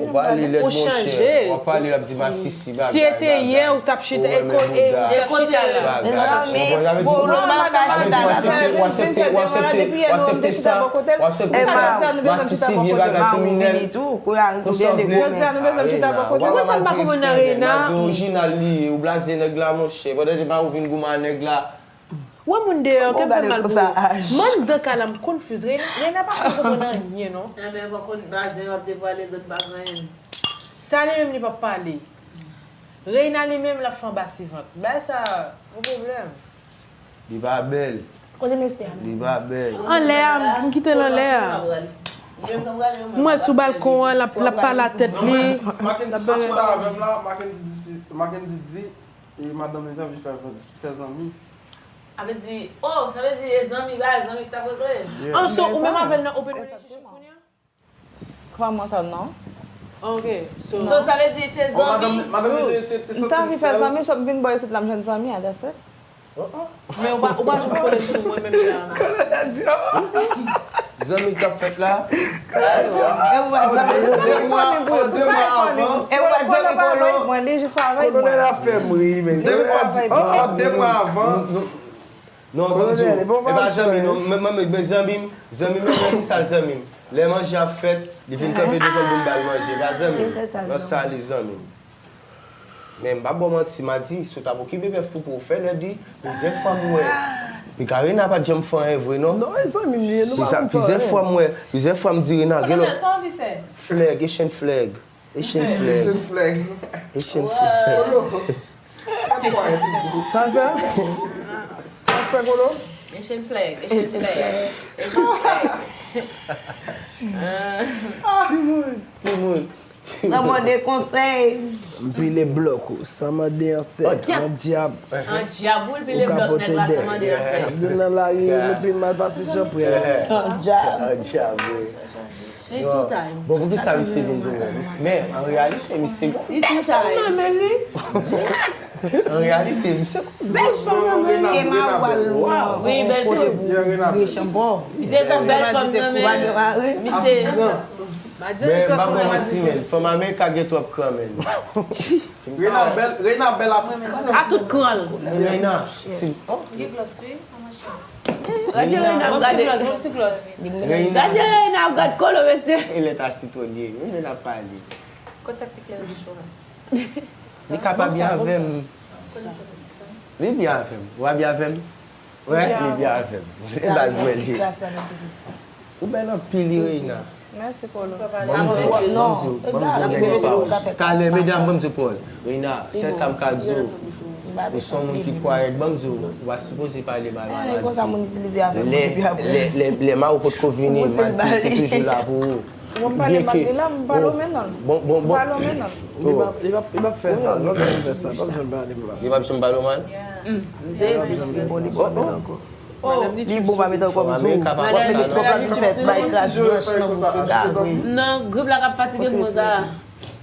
ou pale lèd, monchè, w ap pale, l ap di masisi, bagay, bagay. Si e te yè, ou t ap chita, e kote, e, ou t ap chita la. Bagay. Ou konprann sa vle di, ou aksepte, ou aksepte, ou aksepte, ou aksepte sa, ou aksepte sa, masisi, byen bagay, kriminèl. Pou sa w vle. Ou konprann sa m pa konprann nan Rena? Madi orijinal li ye, ou blaze nèg la, monchè. Pandan de pa ou vin goumen a nèg la. Wè moun deyò, ke m fè mal pou ou. Mwen anndan kay la, m konfuz. Rena, Rena pa konn konprann anyen, non. Enben, pa konn bazen yo ap devwale grenn pa grenn. Sa li menm li p ap pale. Rena li menm l ap fè anba ti vant. Bagay sa, yon pwoblèm. Li pa bèl. Kote mesye a? Li pa bèl. Anlè a, m kite l anlè a. M wè sou balkon an, l ap, l ap pale a tèt li. Mackendy sot chita avè m la, Mackendy di, Mackendy di, e madanm li te anvi fè, fè zanmi. Sa vle di, oh, sa vle di e zanmi, ba zanmi ki t ap regle. An, so, ou menm avè l nan open relationship kounye a? Kòman sa non? Ok, so. So, sa vle di se zanmi. M ta anvi fè zanmi, so m vin bò isit la, m jwenn zanmi a, that's it. Men ou pa, ou pa janm kole sou mwen menm jan. Zanmi k ap fèt la. E ou pa zanmi. De mwa, de mwa avan. E ou pa zanmi Kolo. Mwen, li jis pa avèk mwen. Kolo la fè m ri, men. Li jis pa avèk mwen. De mwa avan. Non, ban m di w, e pa zanmi non, men, men, men zanmi m, zanmi m, men ki sa l zanmi m. Lè manje ap fèt, li vin kanpe devan m pou m ba l manje, e pa zanmi m. Nan sa li zanmi m. Men m p ap ba w manti, Madi, si w t ap okipe bèf pou pou w fè lè di, plizyè fwa m wè. Piga Rena pa t janm fè anyen vre non. Non, e zanmi m li ye, nou pa konn fè anyen. Plizyè fwa m wè, plizyè fwa m di Rena, gen lòt. Sa w anvi fè? Flag, Asian flag. Asian flag. Asian flag. Asian flag. Kolo. Sa fè? Sa fè, Kolo? Asian flag, Asian flag. Asian flag. Timoun, timoun, timoun. San mande konsèy. M pile blòk ou, san mande ansèy. An dyab. An dyab, wi, l pile blòk nèg la san mande ansèy. Ou ka pote dèyè. N ap vin nan lari, nou pile mal pase chanpwèl. An dyab. An dyab, wi. Li two time. Bon, poukisa misye vin pou mwen? Men, an reyalite, misye gon bèl fanm nan men li. An reyalite, misye gon bèl fanm nan men li. Wi, bèl fanm. Misye gon bèl fanm nan men li. Misye. Men, m pa pran manti, men. Fanm Amerika gen twòp kran, men. Rena bèl, Rena bèl a tout kran. A tout kran. Rena, si, oh. Gen glòs, wi. Gade Rena ap gade. Gade Rena ap gade Kolo, mesye. E lè ta sitwon li ye, menm lè n ap pale. Kot sa k pi klè yo di cho a? Li ka pa byen avè m. Li byen avè m. Ou pa byen avè m? Wè, li byen avè m. E baz mwen li ye. Ou bèl anpil, wi, Rena. Mèsi, Kolo. Ban m di w, ban m di w, ban m di w dènye pawòl. Talè, medam, ban m di w pawòl. Rena, sèl sa m ka di w, ou se yon moun ki kwayèt, ban m di w, ou pa sipoze pale mal Madi. Lè, lè, lè, lè Madi potko vini, Madi te toujou la pou ou. Byenke, bon, bon, bon. Li p ap, li p ap, li p ap fè sa, li p ap janm pale mal. Li p ap janm pale w mal? Li bon, li bon, li bon ankò. Oh, li bon pa met ankò pou tou. W ap met twòp la vin fè bay kras branch nan bouch ou gade. Non, grip la k ap fatige m konsa.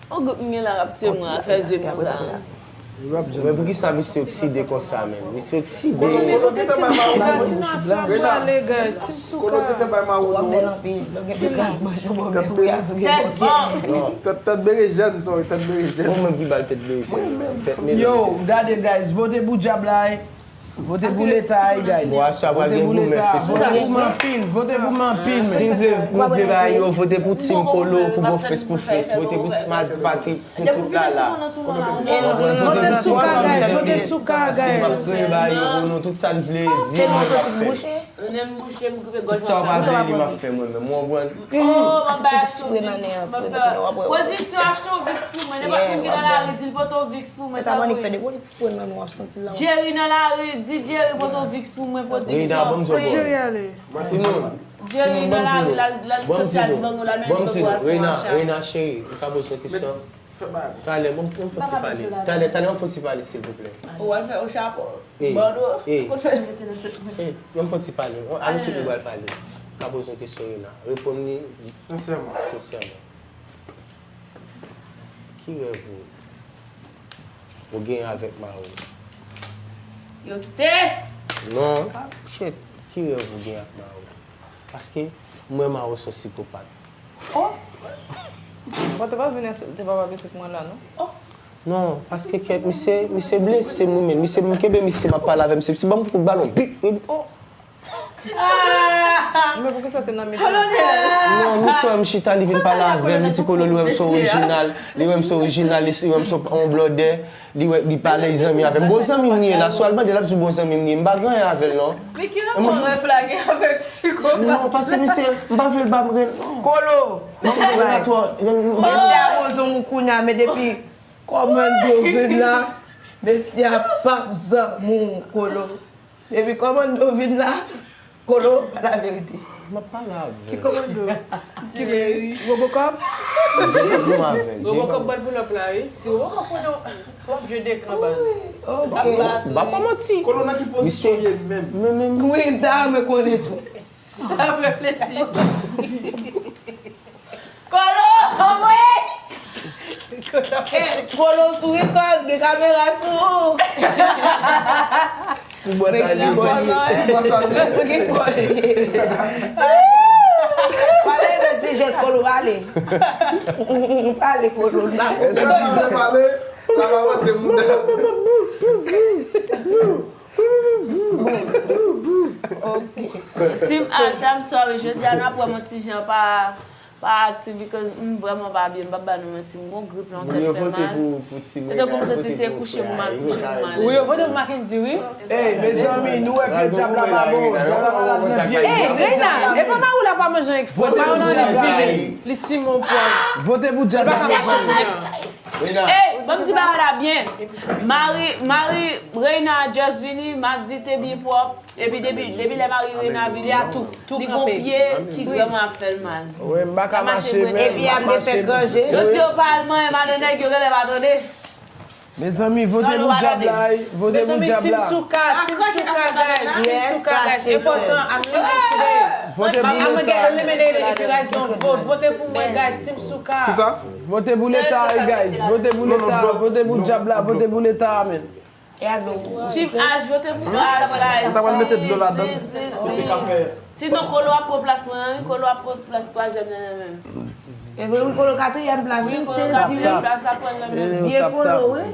On grip m gen la k ap tiye mwen ak fè zye m konsa. Men poukisa misye okside konsa menm? Misye okside. Kolo gentan bay mawon. Kolo gentan bay mawon. Kolo gentan bay mawon. Tèt, tèt berejèn, sorry, tèt berejèn. Ou menm ki ba l tèt berejèn. Tèt melon. Yo, gade guys, vote pou dyab la. Vote pou leta, guys. Bon, aswè pral gen goumen fes pou fes. Vote pou m anpil, vote pou m anpil, men. Si n vle gwo bagay yo, vote pou Team Kolo pou gwo fes pou fes. Vote pou Madi Patrick pou tout la la. Vote Souka, guys, vote Souka, guys. Paske m ap kreye bagay yo pou nou, tout sa n vle di, nou ap fè. Menm bouche m koupe gòj sa pa vle li m ap fè mwen menm, ou konprann? Oh, m ap bay achte yon Vicks, m ap fè pwodiksyon achte yon Vicks pou mwen, nenpòt moun ki nan lari di l pote yon Vicks pou mwen, sa pou li. Jerry nan lari, di Jerry pote yon Vicks pou mwen, pwodiksyon. Jerry ale. Timoun, Jerry nan lari, l al soti al di bango, l al mennen ti bango a sou Asha. Reina cheri, ou ka poze yon kesyon? Talè, ban m fè ti pale. Talè, talè, ban m fè ti pale, silvouplè. Ou al fè yon chapo. Ey, ey, cheri, ban m fè ti pale. An, nou tout nou pral pale. Ka poze yon kesyon, Rena. Reponn li sensèman. Sensèman. Ki rèv ou, ou gen avèk mari w? Yo kite! Non, shit. Ki rèv ou gen ak mari w? Paske m wè mari w se yon sikopat. Oh! Mwen te pa vin ensilte papa pitit mwen la, non. Oh! Non, paske kèt, misye, misye blese mwen, men misye, m kenbe misye, m ap pale avè misye, misye ban m kout balon, bip, bip, oh! Men poukisa te nan mitan? Non, misye wè m chita, li vin pale avè m, li di Kolo, li wè m se orijinal, li wè m se orijinal, li, li wè m se yon blòdè. Li wè, li pale zanmi avè m. Bon zanmi m li ye la, si w al mande l, l ap di w bon zanmi m li ye. M pa gen anyen avè l, non. Men ki rapò rèv la gen avèk psikopat? Non, paske misye, m pa vle l ba m rèv, non. Kolo! M ap fè sa twò. Mesye a bon zanmi w kounye a, men depi kòmando vin la, mesye a p ap zanmi w, Kolo. Depi kòmando vin la, Kolo, pa laverite. M ap pale avè l. Ki kòmando? Jerry. Robocop? Jerry, nou avè l. Robocop bat boulòp la, wi. Si Robocop konnen w ap jwe de kan, baz. Ok. Ba pa manti. Kolo nan ki pozisyon w ye menm? Men, men. Wi, m ta renmen konnen tou. M ap reflechi. Kolo, anmwey! Eh, Kolo sou rekòd, gen kamera sou ou. Sou bò sa li ye. Sou bò sa li ye. Sou ki bò li ye. Pale, fè ti jès Kolo, pale. Pale, Kolo, la. E sa ki vle pale, sa pa pase moun. Team H, I'm sorry, jodi a n ap wè m yon ti jan pa, pa aktif because m vrèman pa byen, m p ap ba nou manti, m gon grip la, yon tèt fè mal. Se tankou m santi se kouche pou m al kouche pou m ale. Wi, yo vote pou Mackendy, wi. Ey, mezanmi, nou wè ke dyab la pa bon, dyab la malad nan pye. Ey, Reina, e pa mari w la pa manje anyen k fwèt, mari w nan li vini, li simen yon pòv. Vote pou dyab la, mezanmi. Ey, ban m di bagay la byen. Mari, mari Reina just vini, Maxi te byen pwòp. Epi depi, depi lè mari Reina vini, li gon pye ki vrèman ap fè l mal. Wi, m pa ka mache menm. Epi ap de fè granje. Yo di yo pa al manyen madan nèg yo, genlè pa tande. Mezanmi, vote pou dyab la, wi. Vote pou dyab la. Mezanmi, Team Souka, Team Souka, guys. Team Souka, guys. Enpòtan, I'm leaving today. Vote pou Leta. I'm gonna get eliminated if you guys don't vote. Vote pou mwen, guys. Team Souka. Kisa? Vote pou Leta, wi, guys. Vote pou Leta. Vote pou dyab la. Vote pou Leta, men. Team H, vote pou H, guys. Sa pral mete dlo ladan. Please, please, please. Sinon, Kolo ap pran plas mwen, wi. Kolo ap pran plas twazyèm nan menm. E vre, wi, Kolo katriyèm plas, wi, m sezi, wi. Vye Kolo, wi.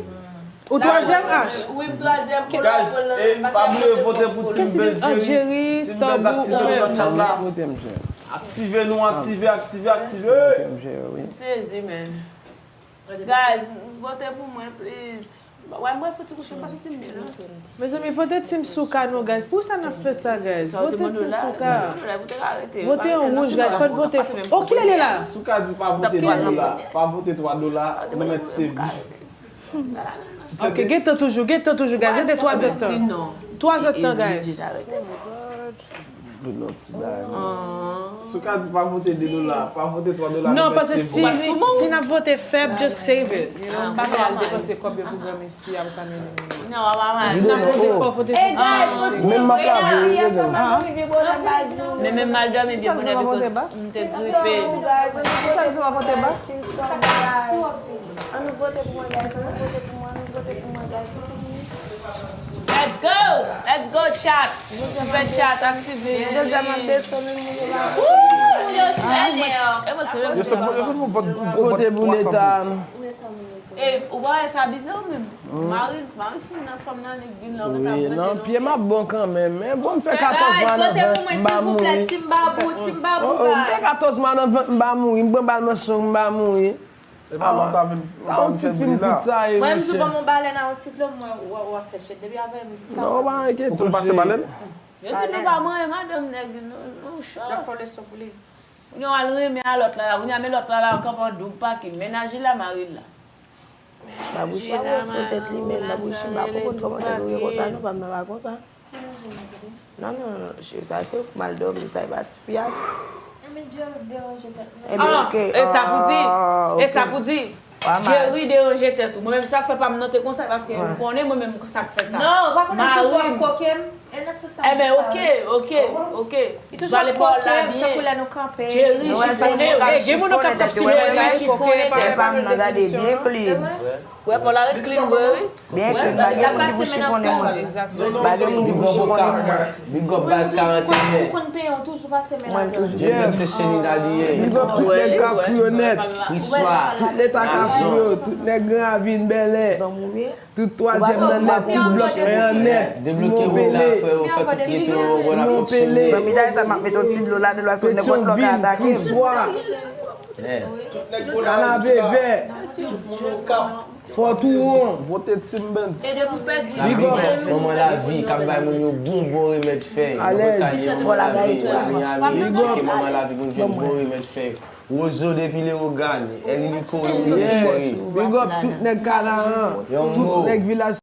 Ou twazyèm, H? Wi, m twazyèm, Kolo ap pran nan menm. Guys, pa bliye vote pou Team Bèl Cheri. Jerry, Team Bèl Cheri, vote m, Jerry. Aktive nou, aktive, aktive, aktive. M sezi, man. Guys, vote pou mwen, please. Wè, mwen fouti kouche, m pa santi m byen, non. Mezanmi, vote Team Souka, non, guys. Poukisa n ap fè sa, guys? Vote Team Souka. Vote yon wouj, guys. Fò n vote. Oh, kilè li la? Souka di pa vote twa dola. Pa vote twa dola. Nou mèt sezi. Ok, gen tan toujou, gen tan toujou, guys. Rete twa zèdtan. Twa zèdtan, guys. Souka di pa vote de dola, pa vote twa dola. Non, paske si, si n ap vote fèb, just save it. You know, m pa vle al depanse kòb yo pou granmesi, ap sa, men, men, men. Si n ap vote fò, vote fò. Men m ap la voye. Men, men, m al dòmi byen bonè, because m te gripe. Ann nou vote pou mwen, guys. Ann nou vote pou mwen, ann nou vote pou mwen, guys. Let's go! Let's go, chat! Fè chat, aktive. Jodi a m ap desann, moun yo pa. Woo! Yo sou lè. E mwen ki sou lè. Vote pou Leta. E, ou pa wè sa bizè ou menm? Mari, mari fin nan fanm nan, li vin la, ou gentan vote non. Pye m ap bon kanmenm, men bon, m fè katòz mwa nan vant, m pa mouri. Team Babou, Team Babou, guys. M fè katòz mwa nan vant, m pa mouri. M pran bal nan son, m pa mouri. E pa lè w ta vin, ou ta vin fè bri la. Mwen, m di w ban m yon balèn a yon ti dlo, mwen, w ap fè shit. Depi apre, m di sa. Non, w pa gen Ou konn pase balèn? Yo di nou pa manyen madanm nèg, nou, nou cho. L ap fè yon leson pou li. Kounye a w al renmen a lòt la la, kounye a men lòt la la, kanpe an doub pake, mennaj li la, mari l la. Babouchi pa pran swen tèt li menm, Babouchi m pa konprann kòman tèt ou ye konsa non, pa m nan pa konsa. Non, non, non, sa se ou k mal dòmi, sa e pa ti fi a. Men Jerry deranje tèt mwen. Ebyen, ok. E sa pou di, e sa pou di. Jerry deranje tèt ou. Mwen menm sa k fè pa m nan te konsa, paske m konnen mwen menm sa k fè sa. Non, ou pa konnen toujou ap koke m. E nan sans sa m di sa. Ebyen, ok, ok, ok. Li toujou ap koke m, tankou lè nou kanpe. Jerry chifonnen. Gen moun yo k ap tap siponnen la, chifonnen pa. Tèt pa m nan gade byen clean. Wè, pa w la ret clean vre, wi. Byen clean, pa gen moun ki pou chifonnen mwen. Pa gen moun ki pou chifonnen mwen. Big up baz karant et un. Ou konn peye, ou toujou pase men la. Mwen toujou. J P se Shenina li ye. Big up tout nèg Kafou yo nèt. Priswa. Tout leta Kafou yo, tout nèg Gran Ravin, Bèlè. Zanmi w ye? Tout twazyèm nan nèt, tout blòk mwen an nèt. Debloke wout la, frè, ou fè tout rete yo, wè, w ap fonksyone. Zanmi, dayè sa m ap met yon ti dlo ladan l, paske nenpòt lè w ka atake m. Kanapevè. Fòtouwon. Vote Tim Benz. Big up Manman Lavi k ap bay moun yo bon bon remèd fèy. Mwen konn sa l ye, Manman Lavi, Miami, tcheke Manman Lavi pou n jwenn bon remèd fèy. Wozo depi Lewogàn, Eliliko, Eliliko cheri. Big up tout nèg Kanaran, tout nèg vilaj.